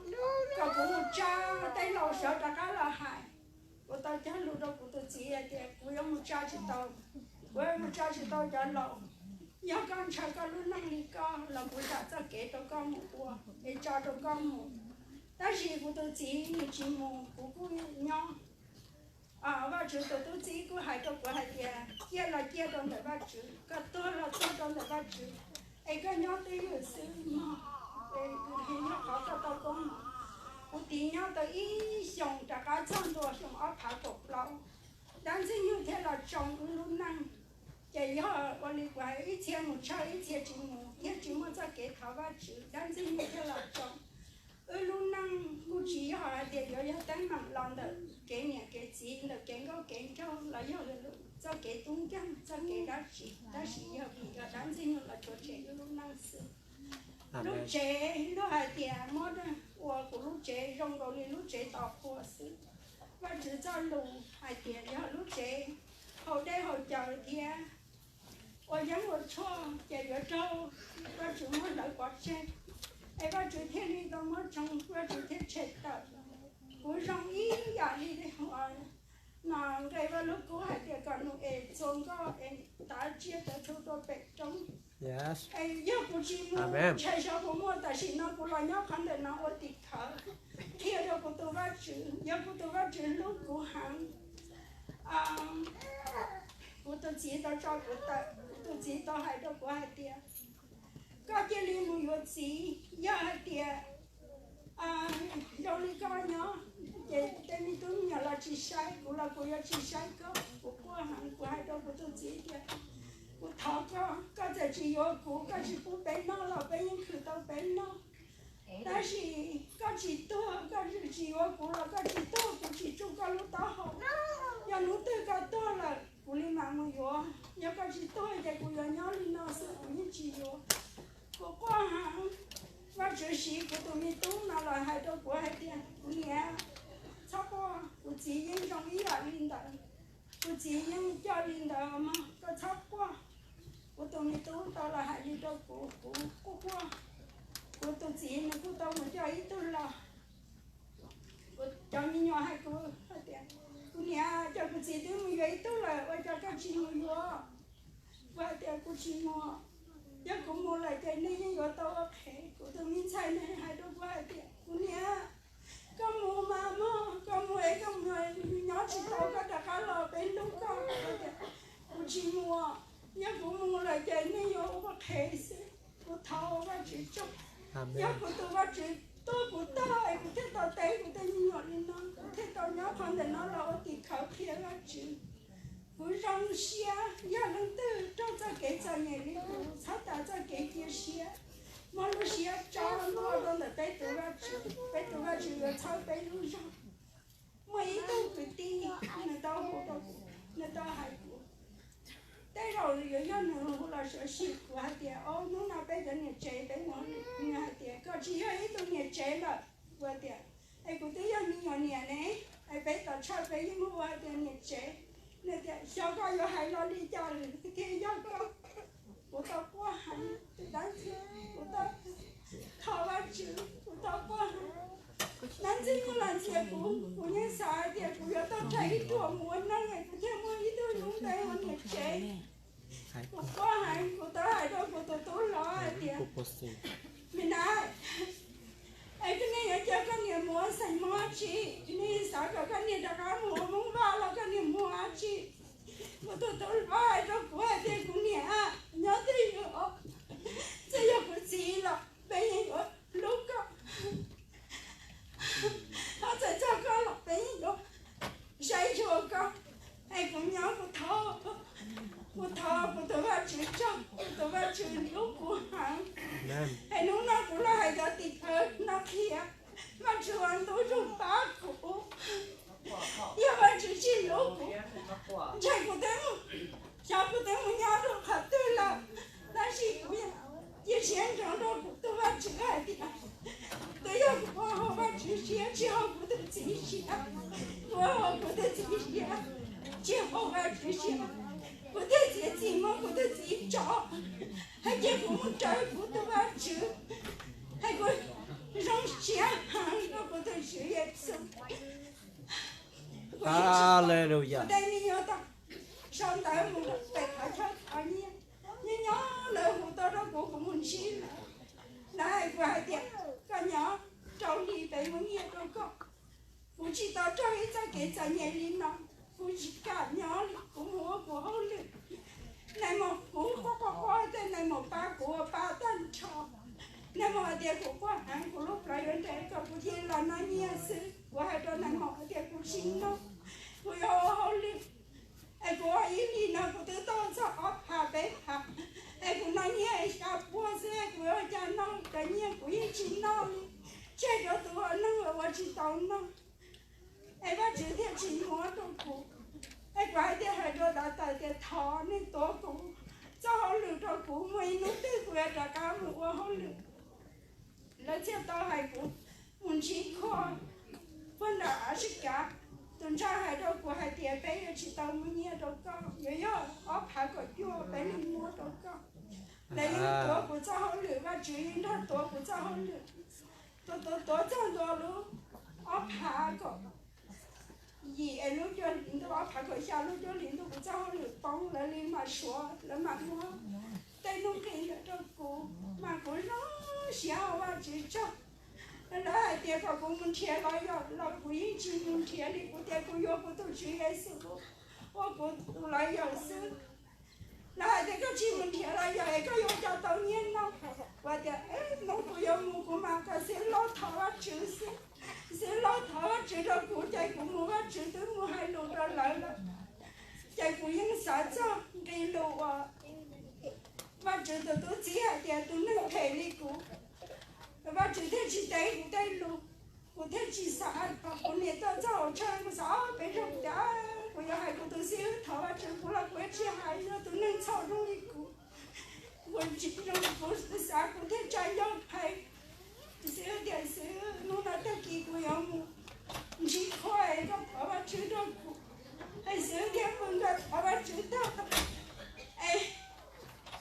kom kuv mus tsa, tej laus sawv rov qab los hais. Kuv tau cog lus rau kuv tus txiv hais tias kuv yuav mus tsa tsis tau, kuv yuav mus tsa tsis tau cov laus. Yog koj ntshaw koj lub neej li koj los kuv zam txoj kev rau koj mus ua, es tso rau koj mus. Tab sis kuv tus txiv nws tsis mus, kuv kuj nyob. Vajtswv tus tub txib kuj hais rau kuv hais tias, ciaj los ciaj rau ntawm Vajtswv, koj tuag los tuag rau ntawm Vajtswv, es koj nyob twj ywm xwb mog. Yog qhov koj tau koob hmoov. Kuv tiv nyob tau ib xyoos rov qab txog ntua xyoo ob phav kaum plaub, dab Ntxwg Nyoog thiaj los tsoo wb lub neej. Ces yog ua li kuv hais, ib txhia mus tshawj ib txhia tsis mus, thiaj tsis muaj txoj kev thov Vajtswv, dab Ntxwg Nyoog thiaj los tsoo. Wb lub neej kuj tsis yog hais tias yuav yog teeb meem los ntawm kev niam kev txiv, ntawm kev nkauj kev nraug los yog txoj kev tub nkeeg, txoj kev dab tsi, tab sis yog vim yog dab Ntxwg Nyoog los tshuav tshem wb lub neej xwb. Lub tsev luag hais tias muab ua kuv lub tsev zoo nkaus li lub tsev tos qhua xwb. Vajtswv txoj lus hais tias yog lub tsev haus dej haus cawv thiab ua yeeb ua tshuaj ces yuav raug Vajtswv muab hlawv pov tseg, es Vajtswv thiaj li tau muab tsoo, Vajtswv thiaj tshem tawm. Kuv zoo ib yam li no, nqe Vaj Lug Kub hais tias kom nws es txhua nkoj es tav tsiaj cov tshua rau pem roob. Es yog kuv tsis mus, ntshai xyov kuv muaj tam sim no kuv los nyob qhov ntawm no ua tim khawv, qhia rau kuv tus Vajtswv, yog kuv tus Vajtswv hlub kuv heev. Kuv tus txiv tau tso kuv tawm, kuv tus txiv tau hais rau kuv hais tias, koj cia li mus yuav txiv, yog hais tias zoo li koj nyob ces tej me tub me nyuam los tsis saib kuv los kuv yuav tsis saib koj. Kuv quaj heev, kuv hais rau kuv tus txiv tias, kuv thov koj, koj txawm tsis yuav kuv, koj tsis pub peb noj los peb yeej khwv tau peb noj. Tab sis koj tsis tuag, koj tsis yuav kuv los koj tsis tuag, kuv tsis tsuj koj lub taub hau. Yog hnub twg koj tuag lawm kuv li mam mus yuav, yog koj tsis tuag ces kuv yuav nyob li no xwb, kuv yeej tsis yuav. Kuv quaj heev. Vajtswv siv kuv tus me tub no los hais rau kuv hais tias, kuv niam, txhob quaj, kuv txiv yeej zoo ib yam li ntawd. Kuv txiv yeej coj li ntawd mog, koj txhob quaj. Kuv tus me tub tau los hais li rau kuv, kuv quaj quaj. Kuv tus txiv nws kuj tau mus coj ib tug los. Kuv cov me nyuam hais kuv hais tias, kuv niam, cas kuv txiv twb mus yuav ib tug lawm ua cas koj tsis mus yuav? Kuv hais tias kuv tsis mus, yog kuv mus lawm ces nej yeej yuav tau ua qhev. Kuv tus me ntxhais nws hais rau kuv hais tias, kuv niam, koj mus mas mog, koj mus es koj mus nyob tsis tau koj rov qab los peb hlub koj. Kuv tias, kuv tsis mus, yog kuv mus lawm ces nej yuav ua qhev xwb. Kuv thov Vajtswv tsaug, yog kuv tus Vajtswv tuag kuv tag es kuv thiaj tau teb kuv tej me nyuam li no, kuv thiaj tau nyob qhov ntawm no los ua tim khawv qhia Vajtswv. Kuv zoo siab, yog leej twg raug txoj kev txom nyem li kuv, txhob tas txoj kev cia siab, muab lub siab tso ntua rau ntawm peb tus Vajtswv, peb tus Vajtswv yuav txhawb peb lub zog. Muaj ib tug kwv tij, nws tau hu rau kuv, nws tau hais kuv, tej zaum yuav yog nws hu los sawv sim kuv hais tias, o, hnub no peb cov niam tsev peb mus, nws hais tias koj tsis yog ib tug niam tsev lawm. Kuv tias, es kuv twb yog me nyuam niam ne, es peb tom tshawj peb yeej hu hais tias niam tsev. Nws tias xyov koj yuav hais los li cas lawm thiaj yog koj. Kuv tau quaj heev, tus dab ntxwg, kuv tau thov Vajtswv, kuv tau quaj heev. Dab ntxwg nyoog los ntxias kuv, kuv yeej xav hais tias kuv yuav tau rhais ib ruam mus ua neej es kuv thiaj muaj ib tug lub npe ua niam tsev. Kuv quaj heev, kuv tau hais rau kuv tus tub hlob hais tias, me na, es koj niam yuav cia koj niam mus ua xeem Hmoob dab tsi? Nej xav kom koj niam rov qab mus ua Hmoob Vaj los koj niam mus dab tsi? Kuv tus tub hlob hais rau kuv hais tias, kuv niam, nyob twj ywm, txawm yog kuv txiv los peb yeej yuav hlub koj. Ho txawm txog koj qhia, Vajtswv ua ntu zus pab kuv. Yog Vajtswv tsis hlub kuv, ntshe kuv twb, xyov kuv twb mus nyob rau qhov twg lawm. Tab sis kuv cia siab ntsoov rau kuv tus Vajtswv hais tias, twb yog kuv ua haum Vajtswv siab tsis haum kuv tus txiv siab. Kuv ua haum kuv tus txiv siab tsis haum Vajtswv siab, kuv thiaj txiav txim muab kuv tus txiv tso, hais tias kuv mus raws kuv tus Vajtswv, hais kuv zoo siab heev rau kuv tus Tswv Yexus. Aleluya. Kuv tej me nyuam tau sau ntawv mus pem qhov chaw qhov nyiaj, nyob nyob lawv hu tuaj rau kuv, kuv mus ntsib lawv. Lawv hais kuv hais tias, koj nyob rau li peb muab nyiaj rau koj. Kuv tsis tau raug ib txoj kev txom nyem li no, kuv tsis kam nyob li, kuv mus ua kuv hauj lwm. Nais maum, kuv quaj quaj quaj tej nais maum pab kuv ua pab tag nrho. Nais maum hais tias kuv quaj heev, kuv lub plawv yuav nres kom kuv cia li los noj nyiaj xwb. Kuv hais rau nais maum hais tias kuv tsis noj, kuv yuav ua hauj lwm. Es kuv ua ib hlis no kuv twb tau txog ob phav peb phav, es kuv noj nyiaj xya puas xwb, kuv ua cas noj cov nyiaj kuv yeej tsis noj li. Tseg rau tus ua neeg los ua tsis tau noj. Es Vajtswv thiaj tsis muab rau kuv. Es kuv hais tias hais rau dav tawm tias thov nws tuav kuv txoj hauj lwm rau kuv, muaj ib hnub twg kuv yuav rov qab mus ua hauj lwm. Lawv thiaj tau hais kuv mus ntsib Khoj puag nram Africa. Tus ntsaj hais rau kuv hais tias peb yuav tsis tau muab nyiaj rau koj, yuav yog ob phav kaum cuaj peb li muab rau koj. Lawv yeej tuav kuv txoj hauj lwm, Vajtswv yeej nrog tuav kuv txoj hauj lwm. Tus tuav tuav txog ntua lub ob phav kaum yim es lub cuaj hlis ntuj, ob phav kaum xya lub cuaj hlis ntuj kuv txoj hauj lwm poob, lawv li mam suav, lawv mam muab tej nuj nqis ntawd rau kuv, mas kuv zoo siab hauv Vajtswv tsaug. Lawv hais tias kom kuv mus nrhiav los yog los kuv yeej tsis mus nrhiav li, kuv tias kuv yuav kuv tus Tswv Yexus ua kuv tus los yog xwb. Lawv hais tias koj tsis mus nrhiav los yog es koj yuav ua cas tau nyiaj no? Kuv tias hnub kuv yuav mus kuv mam kom Xib Lauj thov Vajtswv xwb. Xib Lauj thov Vajtswv rau kuv ces kuv mus, Vajtswv twb mus hais lus rau lawv lawm. Ces kuv yeej xav txog nqe lus uas Vajtswv tus tub txib hais tias tus neeg phem li kuv, Vajtswv thiaj tsis teb kuv tej lus. Kuv thiaj tsis xav kom kuv niam tuaj txog hauv tshav, kuv xav ob peb zaug kuv tias kuv yuav hais kuv tus xib hwb thov Vajtswv, kuv los kuv tsis hais, yog tus neeg txhaum zoo li kuv. Kuv tsis zoo, kuv xav kuv thiaj tsa ncauj phais. Xib hwb tias xib hwb, hnub no tag kis kuv yuav mus ntsib Khoj, koj thov Vajtswv rau kuv. Es xib hwb thiaj mus, nkawd thov Vajtswv tag, es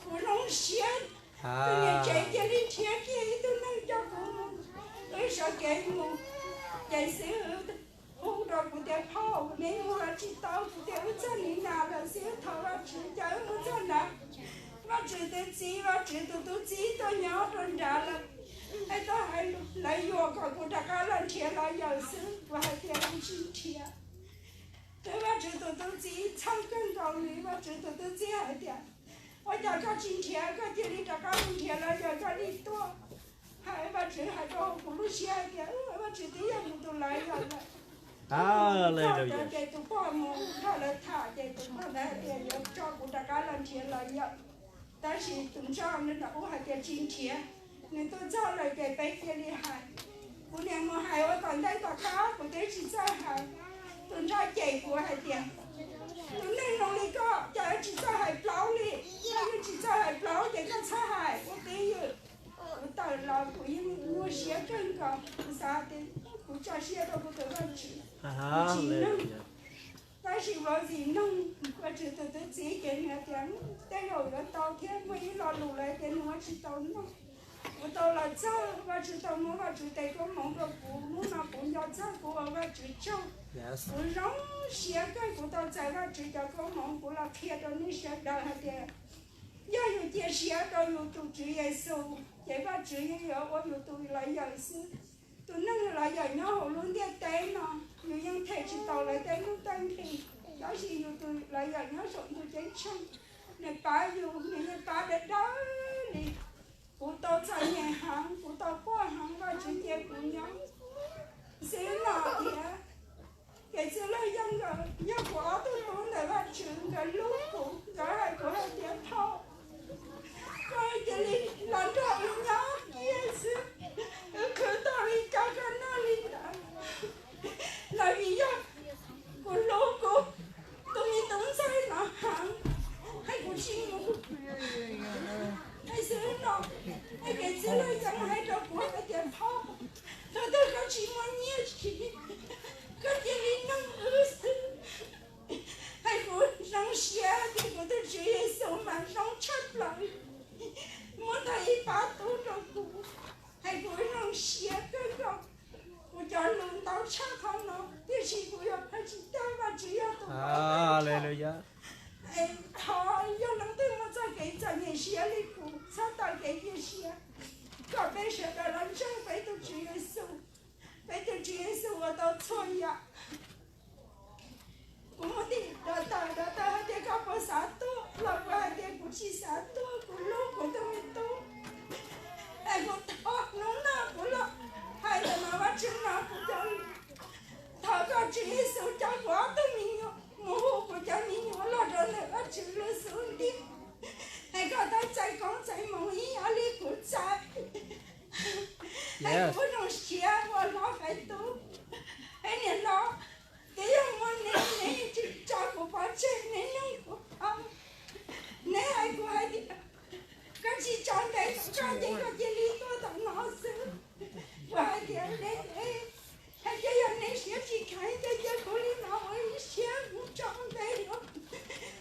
kuv zoo siab. Tus niam tsev cia li nrhiav kiag ib tug neeg coj kuv mus, wb sawv kev mus. Ces xib hwb hu rau kuv tias phauj, neb mus los tsis tau? Kuv tias wb txog New York lawm xib hwb, thov Vajtswv. Ces wb mus txog nrad, Vajtswv tus txiv, Vajtswv tus tub txib tuaj nyob rau nrad lawm. Es tuaj hais lawv yuam kom kuv rov qab los nrhiav los yawm xwb. Kuv hais tias kuv tsis nrhiav. Twb Vajtswv tus tub txib txhawj kawg nkaus li, Vajtswv tus tub txib hais tias ua cas koj tsis nrhiav, koj cia li rov qab mus nrhiav los yawm koj li tuaj. Hais Vajtswv hais rau kuv lub siab hais tias Vajtswv twb yog kuv tus los yawm lawm. Ces tus pog mus nrog lawv tham ces tus pog ntawd hais tias yuav tso kuv rov qab los nrhiav los yawm. Tab sis tus ntsaj nws ua hais tias tsis nrhiav, nws tuaj txog lawm ces peb cia li hais. Kuv niam mus hais ua tom ntej tom qab kuv twb tsis txawj hais. Tus ntsaj cem kuv hais tias tus neeg zoo li koj cas tsis txawj hais plaub li, koj yeej tsis txawj hais plaub ces koj txhob hais ua twj ywm. Kuv tawm los kuv yeej nyuaj siab kawg nkaus, kuv xav tias kuv tso siab rau kuv tus Vajtswv, tsis noog. Tab sis Vajtswv noog, Vajtswv tus tub txib ces nws tias tej zaum yuav tau thiab, muaj ib lo lus lawm tias nws ua tsis tau noog. Kuv tau los txog, Vajtswv tau muab Vajtswv tes koob hmoov rau kuv, hnub no kuv nco txog kuv ua Vajtswv tsaug. Kuv zoo siab kawg kuv tau txais Vajtswv cov koob hmoov, kuv los qhia rau nej sawv daws hais tias yog yus cia siab rau yus tus Tswv Yexus ces Vajtswv yeej yuav ua yus tus los yawm xwb. Tus neeg los yawm nyob hauv lub ntiaj teb no, yus yeej them tsis tau lawv tej nuj tej nqi, tab sis yus tus los yawm nyob saum ntuj ceeb tsheej, nws pab yus, nws yeej pab dawb dawb li. Kuv tau txom nyem heev, kuv tau quaj heev, Vajtswv cia kuv nyob. Xwb no tias, ces txwj laug yog nkawd, yog kuv ob tug tub ntawm Vajtswv, nkawd hlub kuv, nkawd hais kuv hais tias phauj, koj cia li los nrog wb nyob kiag xwb, wb khwv tau li Es kev txwj laug coj mus hais rau kuv hais tias, Thov, thaum twg koj tsis muaj nyiaj siv, koj cia li nug wb xwb. Es kuv zoo siab tias kuv tus Tswv Yexus mas zoo tshaj plaws, muab tau ib pab tub rau kuv. Es kuv zoo siab kawg nkaus, kuv cov lus ntau tshaj qhov no, tiam sis kuv yuav hais tsis tag, Vajtswv yog tus paub. Thov yog leej twg muaj txoj kev txom nyem siab li kuv, txhob tawm kev cia siab, kom peb sawv daws los ntseeg peb tus Tswv Yexus. Peb tus Tswv Yexus ua tau txhua yam. Kuv mus tim doctor, doctor hais tias koj puas xav tuag, los kuv hais tias kuv tsis xav tuag, kuv hlub kuv tus me tub. Es kuv thov hnub no kuv los hais ntawm no, Vajtswv no kuv cov, thov koj Tswv Yexus coj kuv ob tug me nyuam mus hu kuv cov me nyuam los rau ntawm Vajtswv lub xub ntiag, es kom tau txais koob txais hmoov ib yam li kuv txais. Es kuv zoo siab ua hlob qaiv tub. Es niam hlob, twb yog muaj neb, neb tsis tso kuv pov tseg, neb nug kuv, neb hais kuv hais tias, koj tsis tso npe, koj ces koj cia li tuaj tom no xwb. Kuv hais tias, neb, hais tias yog neb siab tsis kheev ces cia kuv li no ua ib siab kuv tso npe los.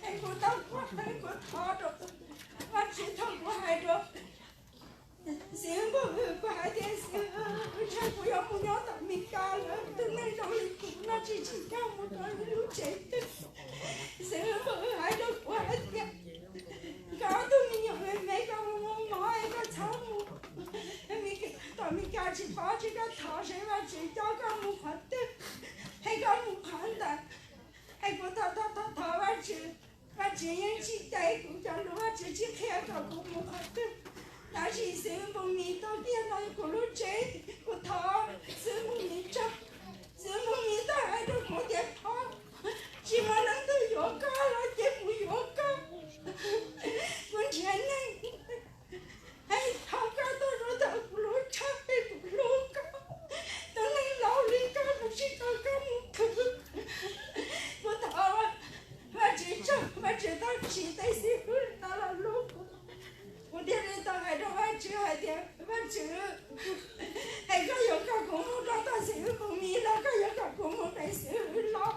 Es kuv tau, kuv thov rau Vajtswv thaum kuv hais rau xib hwb Npauj Hwm, kuv hais tias, xib hwb, ntshai kuv yuav mus nyob tom Mes Kas lawm, tus neeg zoo li kuv no tsis tsim nyog mus rau lub tsev twg. Xib hwb Npauj Hwm hais rau kuv hais tias, koj ob tug me nyuam me me, koj mus muag mov es koj txhob mus tom Mes Kas tsis pov tseg, koj thov seb Vajtswv coj koj mus qhov twg, es koj mus qhov ntawd. Es kuv thov thov thov Vajtswv, Vajtswv yeej tsis teb kuv cov lus, Vajtswv tsis qhia kom kuv mus qhov twg. Tab sis xib hwb Npauj Mis tuaj kiag ntawm kuv lub tsev, kuv thov xib hwb Npauj Mis tso. Xib hwb Npauj Mis tau hais rau kuv tias, thov, tsis muaj leej twg yuav koj los ces kuv yuav koj. Kuv nrhiav neeg, es thov koj tuaj rau ntawm kuv lub tsheb, kuv hlub koj. Tus neeg laus li koj, kuv tsis tau koj mus khwv. Kuv thov Vajtswv tso, Vajtswv tau tsim tej xib hwb no los hlub kuv. Kuv thiaj li tau hais rau Vajtswv hais tias, Vajtswv, es koj yuav kom kuv mus rau tom xib hwb Npauj Mis los koj yuav kom kuv mus pem xib hwb Lauj?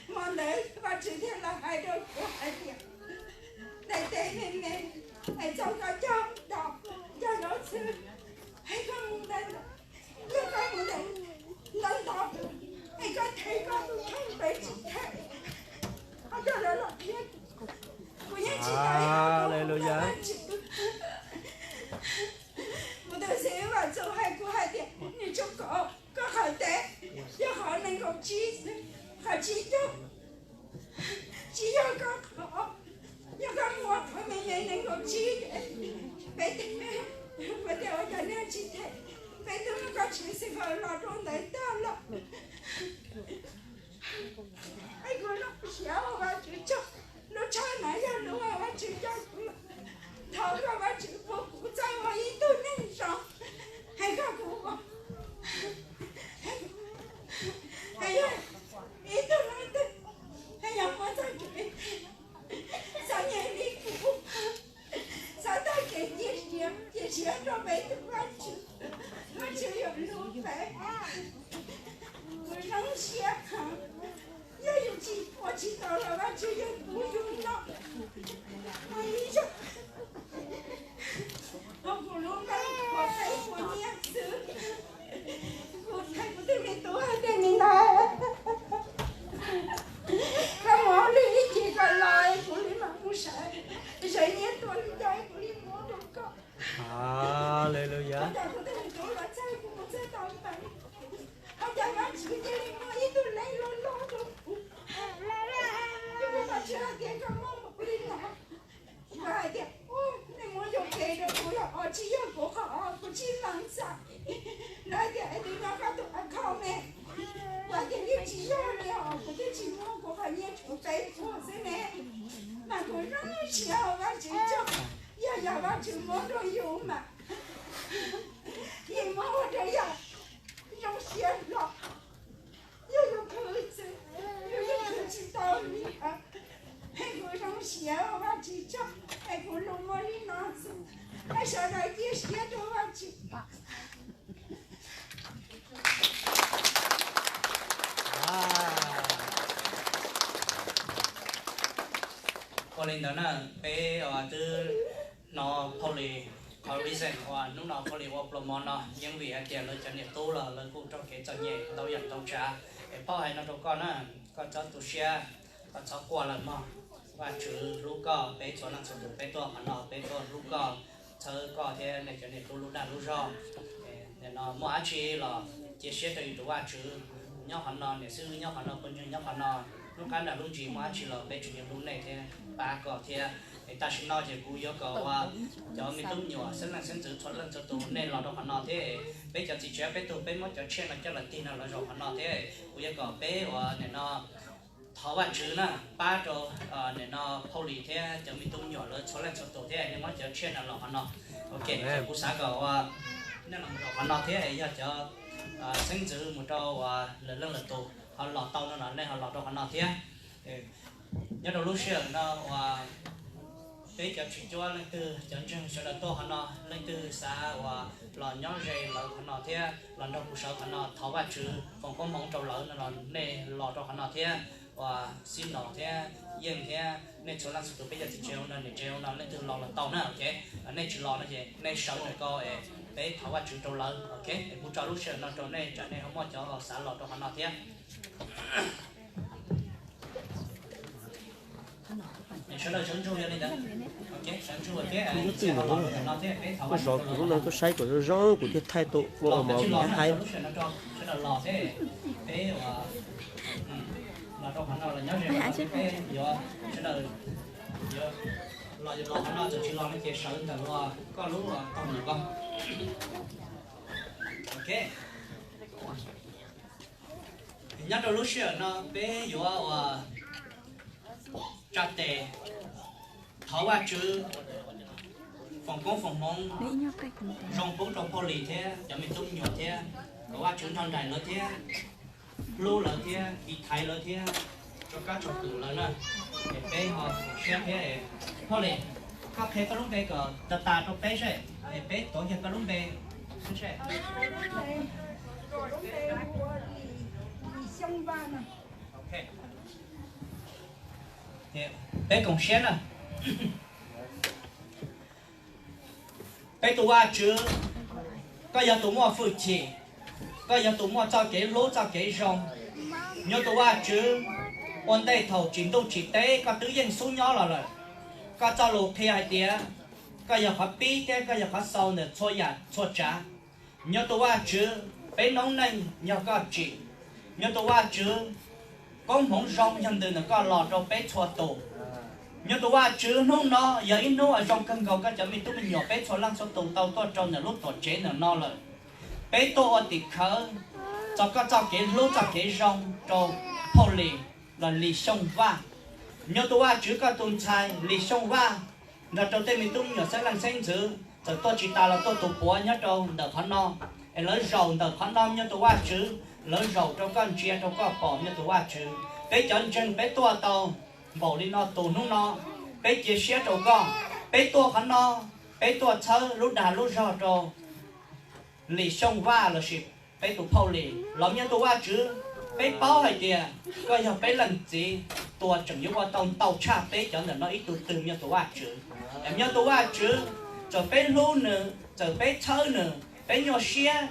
Hmo ntawd Vajtswv thiaj los hais rau kuv hais tias, daim teb me me, es txog koj cog, cog zaub txhwb, es koj mus ntawd, yog koj mus ntawd, ntawd ntawd, es koj them koj tus kheej, peb tsis them. Ho coj lawv los thiab, kuv yeej tsis tau ib qho, kuv mus rau Vajtswv. Kuv tus xib hwb Vam Txus hais kuv hais tias, niam tsuj kov, koj qhov teb yog qhov nees nkaum tsib, qhov tsib caug, tsis yog koj qhov, yog koj muab qhov me me nees nkaum tsib, peb, kuv tias ua cas nej tsis them, peb twb muab koj tshwv xwb los rau ntawd tag los. Es kuv zoo siab ua Vajtswv tsaug, lub tsheb na yog lub uas Vajtswv coj kuv los, thov kom Vajtswv pub kuv txawj ua ib tug neeg zoo, es kom kuv ua, es yog ib tug neeg twg, es yog muaj txoj kev txom nyem li kuv, txhob tag kev cia siab, cia siab rau peb tus Vajtswv, Vajtswv yuav hlub peb. Kuv zoo siab heev, yog yus tsis ua tsis tau los Vajtswv yeej pub yus noj. Ua ib zaug, ho kuv lub neej puas teb puas nyiaj xwb. Kuv hais kuv tus me tub hais tias, me ntxhais, koj mus ua hauj lwm ib chim koj los, kuv li mam mus sawv, sawv nyiaj tuaj li cas kuv li muab rau koj. Aleluya. Ua cas kuv tus me tub los txog kuv mus txog tau ntawd, ua cas Vajtswv cia li muab ib tug neeg loj loj rau kuv. Kuv tsis hais tias koj muaj npaum li no. Kuv hais tias, nej muab yuam kev rau kuv los os, tsis yog kuv qhov, kuv tsis lees txais. Lawv hais tias, es twb nyob koj tus account me. Kuv hais tias, yeej tsis yog li os, kuv twb tsis muaj, kuv qhov nyiaj tshuav peb puas xwb ne. Mas kuv zoo siab ua Vajtswv tsaug, yog yog Vajtswv muab rau yus mas, yus muab ua rau yam zoo siab los, yog yus khwv xwb, yus yeej khwv tsis tau li. Es kuv zoo siab ua Vajtswv tsaug, es kuv lus muaj li no xwb. Es sawv daws Cia siab rau Vajtswv. Ua li ntawd na, peb twb hnov Phauj Lis qhov reason uas hnub no Phauj Lis ua pluas mov no yeej vim hais tias lawv cov niam tub los lawv kuj raug kev txom nyem ntau yam ntau tsav. Es Phauj hais no rau koj na, koj txhob tu siab, koj txhob quaj lawm mog. Vajtswv hlub koj, peb txhua leej txhua tus peb tuaj qhov no peb tuaj hlub koj, txhawb koj thiab nej cov niam tub lub dag lub zog. Nim no muaj dab tsi los cia siab rau yus tus Vajtswv. Nyob qhov no, niam xib hwb nyob qhov no, pawg ntseeg nyob qhov no, lub qab nram lub ntsis muaj dab tsi los peb tseem yuav hlub nej thiab pab koj thiab. Es tam sim no ces kuv yuav kom uas cov me tub me nyuam xeeb leej xeeb ntxwv txhua leej txhua tus nej los rau qhov no thiab. Peb cov txiv tsev peb tug peb muab cov tshiaj no coj los tig no los zaum qhov no thiab. Kuv yuav kom peb uas nim no thov Vajtswv na, pab rau nim no Phauj Lis thiab cov me tub me nyuam lawv txhua leej txhua tus thiab nej muab cov tshiaj no los qhov no. Ok, kuv xav kom uas nej los mus rau qhov no thiab yog cov xeeb ntxwv mus rau uas lwm leej lwm tus ho los tau no los nej ho los rau qhov no thiab. Nyob rau lub sij hawm no uas peb cov tswv cuab leej twg cov ntseeg sawv daws tuaj qhov no, leej twg xav uas los nyob ze lawv qhov no thiab los nrog kuv sawv qhov no thov Vajtswb foom koob hmoov rau lawv no los nej los rau qhov no thiab. Uas Xib Los thiab Yeej thiab nej txhua leej txhua tus peb cov txiv tsev no niam tsev no leej twg los los tau na, ok. Nej tsis los no ces nej sawv ntawm ko es peb thov Vajtswv rau lawv, ok. Es kuv tso lub sij hawm no rau nej tsam nej ho muaj cov xav los rau qhov no thiab. Sawv daws sawv ntsug li ntawd, ok, sawv ntsug thiab no thiab peb thov Vajtswv rau lawv. Kuv saib kom zoo zoo kuv thiaj thaij tau ua mov haib. Sawv daws los thiab peb los rau qhov no los nyob ze peb yuav sawv daws yuav los los qhov no, txawm tsis los no ces sawv ntawm uas koj lub taub hau ko. Ok. Nyob rau lub sij hawm no peb yuav uas tsa tes thov Vajtswv foom koob foom hmoov zoo pub rau Phauj Lis thiab cov me tub me nyuam thiab, kom Vajtswv nrog nraim lawv thiab, hlub lawv thiab, tiv thaiv lawv thiab, tso kab tso kwm lawv na. Es peb ho foom siab thiab. Phauj Lis, koj qhia koj lub npe kom tas tas rau peb seb, es peb tuav kiag koj lub npe seb. Peb koom siab na. Peb tus Vajtswv, koj yog tus muaj hwj chim, koj yog tus muaj txoj kev hlub txoj kev zoo. Nyuaj tus Vajtswv, ua ntej thaum tsim ntuj tsim teb koj twb yeej xub nyob los lawm. Koj txoj lus qhia hais tias koj yog qhov pib thiab koj yog qhov xaus ntawm txhua yam txhua tsav. Nyuaj tus Vajtswv, peb noob neej yog koj tsim. Nyuaj tus Vajtswv, koob hmoov zoo yog ntws ntawm koj los rau peb txhua tus. Nyuaj tus Vajtswv, hnub no yog ib hnub uas zoo kawg nkaus koj cov me tub me nyuam peb txhua leej txhua tus tau tuaj rau ntawm lub tuam tsev ntawm no lawm. Peb tuaj ua tim khawv txog koj txoj kev hlub txoj kev zoo rau Phauj Lis los Lis Xyooj Vaj. Nyuaj tus Vajtswv, koj tus ntxhais Lis Xyooj Vaj nrog rau tej me tub me nyuam xeeb leej xeeb ntxwv txawm tuaj tsis tas los tuaj tus puav nyob rau ntawm qhov no, es lawv zaum ntawm qhov no, nyuaj tus Vajtswv, lawv zaum rau koj ntsia rau koj pom, nyuaj tus Vajtswv. Peb cov ntseeg peb tuaj tau npaum li no tus hnub no, peb cia siab rau koj. Peb tuaj qhov no, peb tuaj txhawb lub dag lub zog rau Lis Xyooj Vaj lossis peb tus Phauj Lis los, nyuaj tus Vajtswv, peb paub hais tias koj yog peb leej txiv tua tseem yuav ua tau ntau tshaj peb cov ntawm no ib tug twg, nyuaj tus Vajtswv. Nyuaj tus Vajtswv, txawm peb hlub nws, txawm peb txhawb nws, peb nyuaj siab,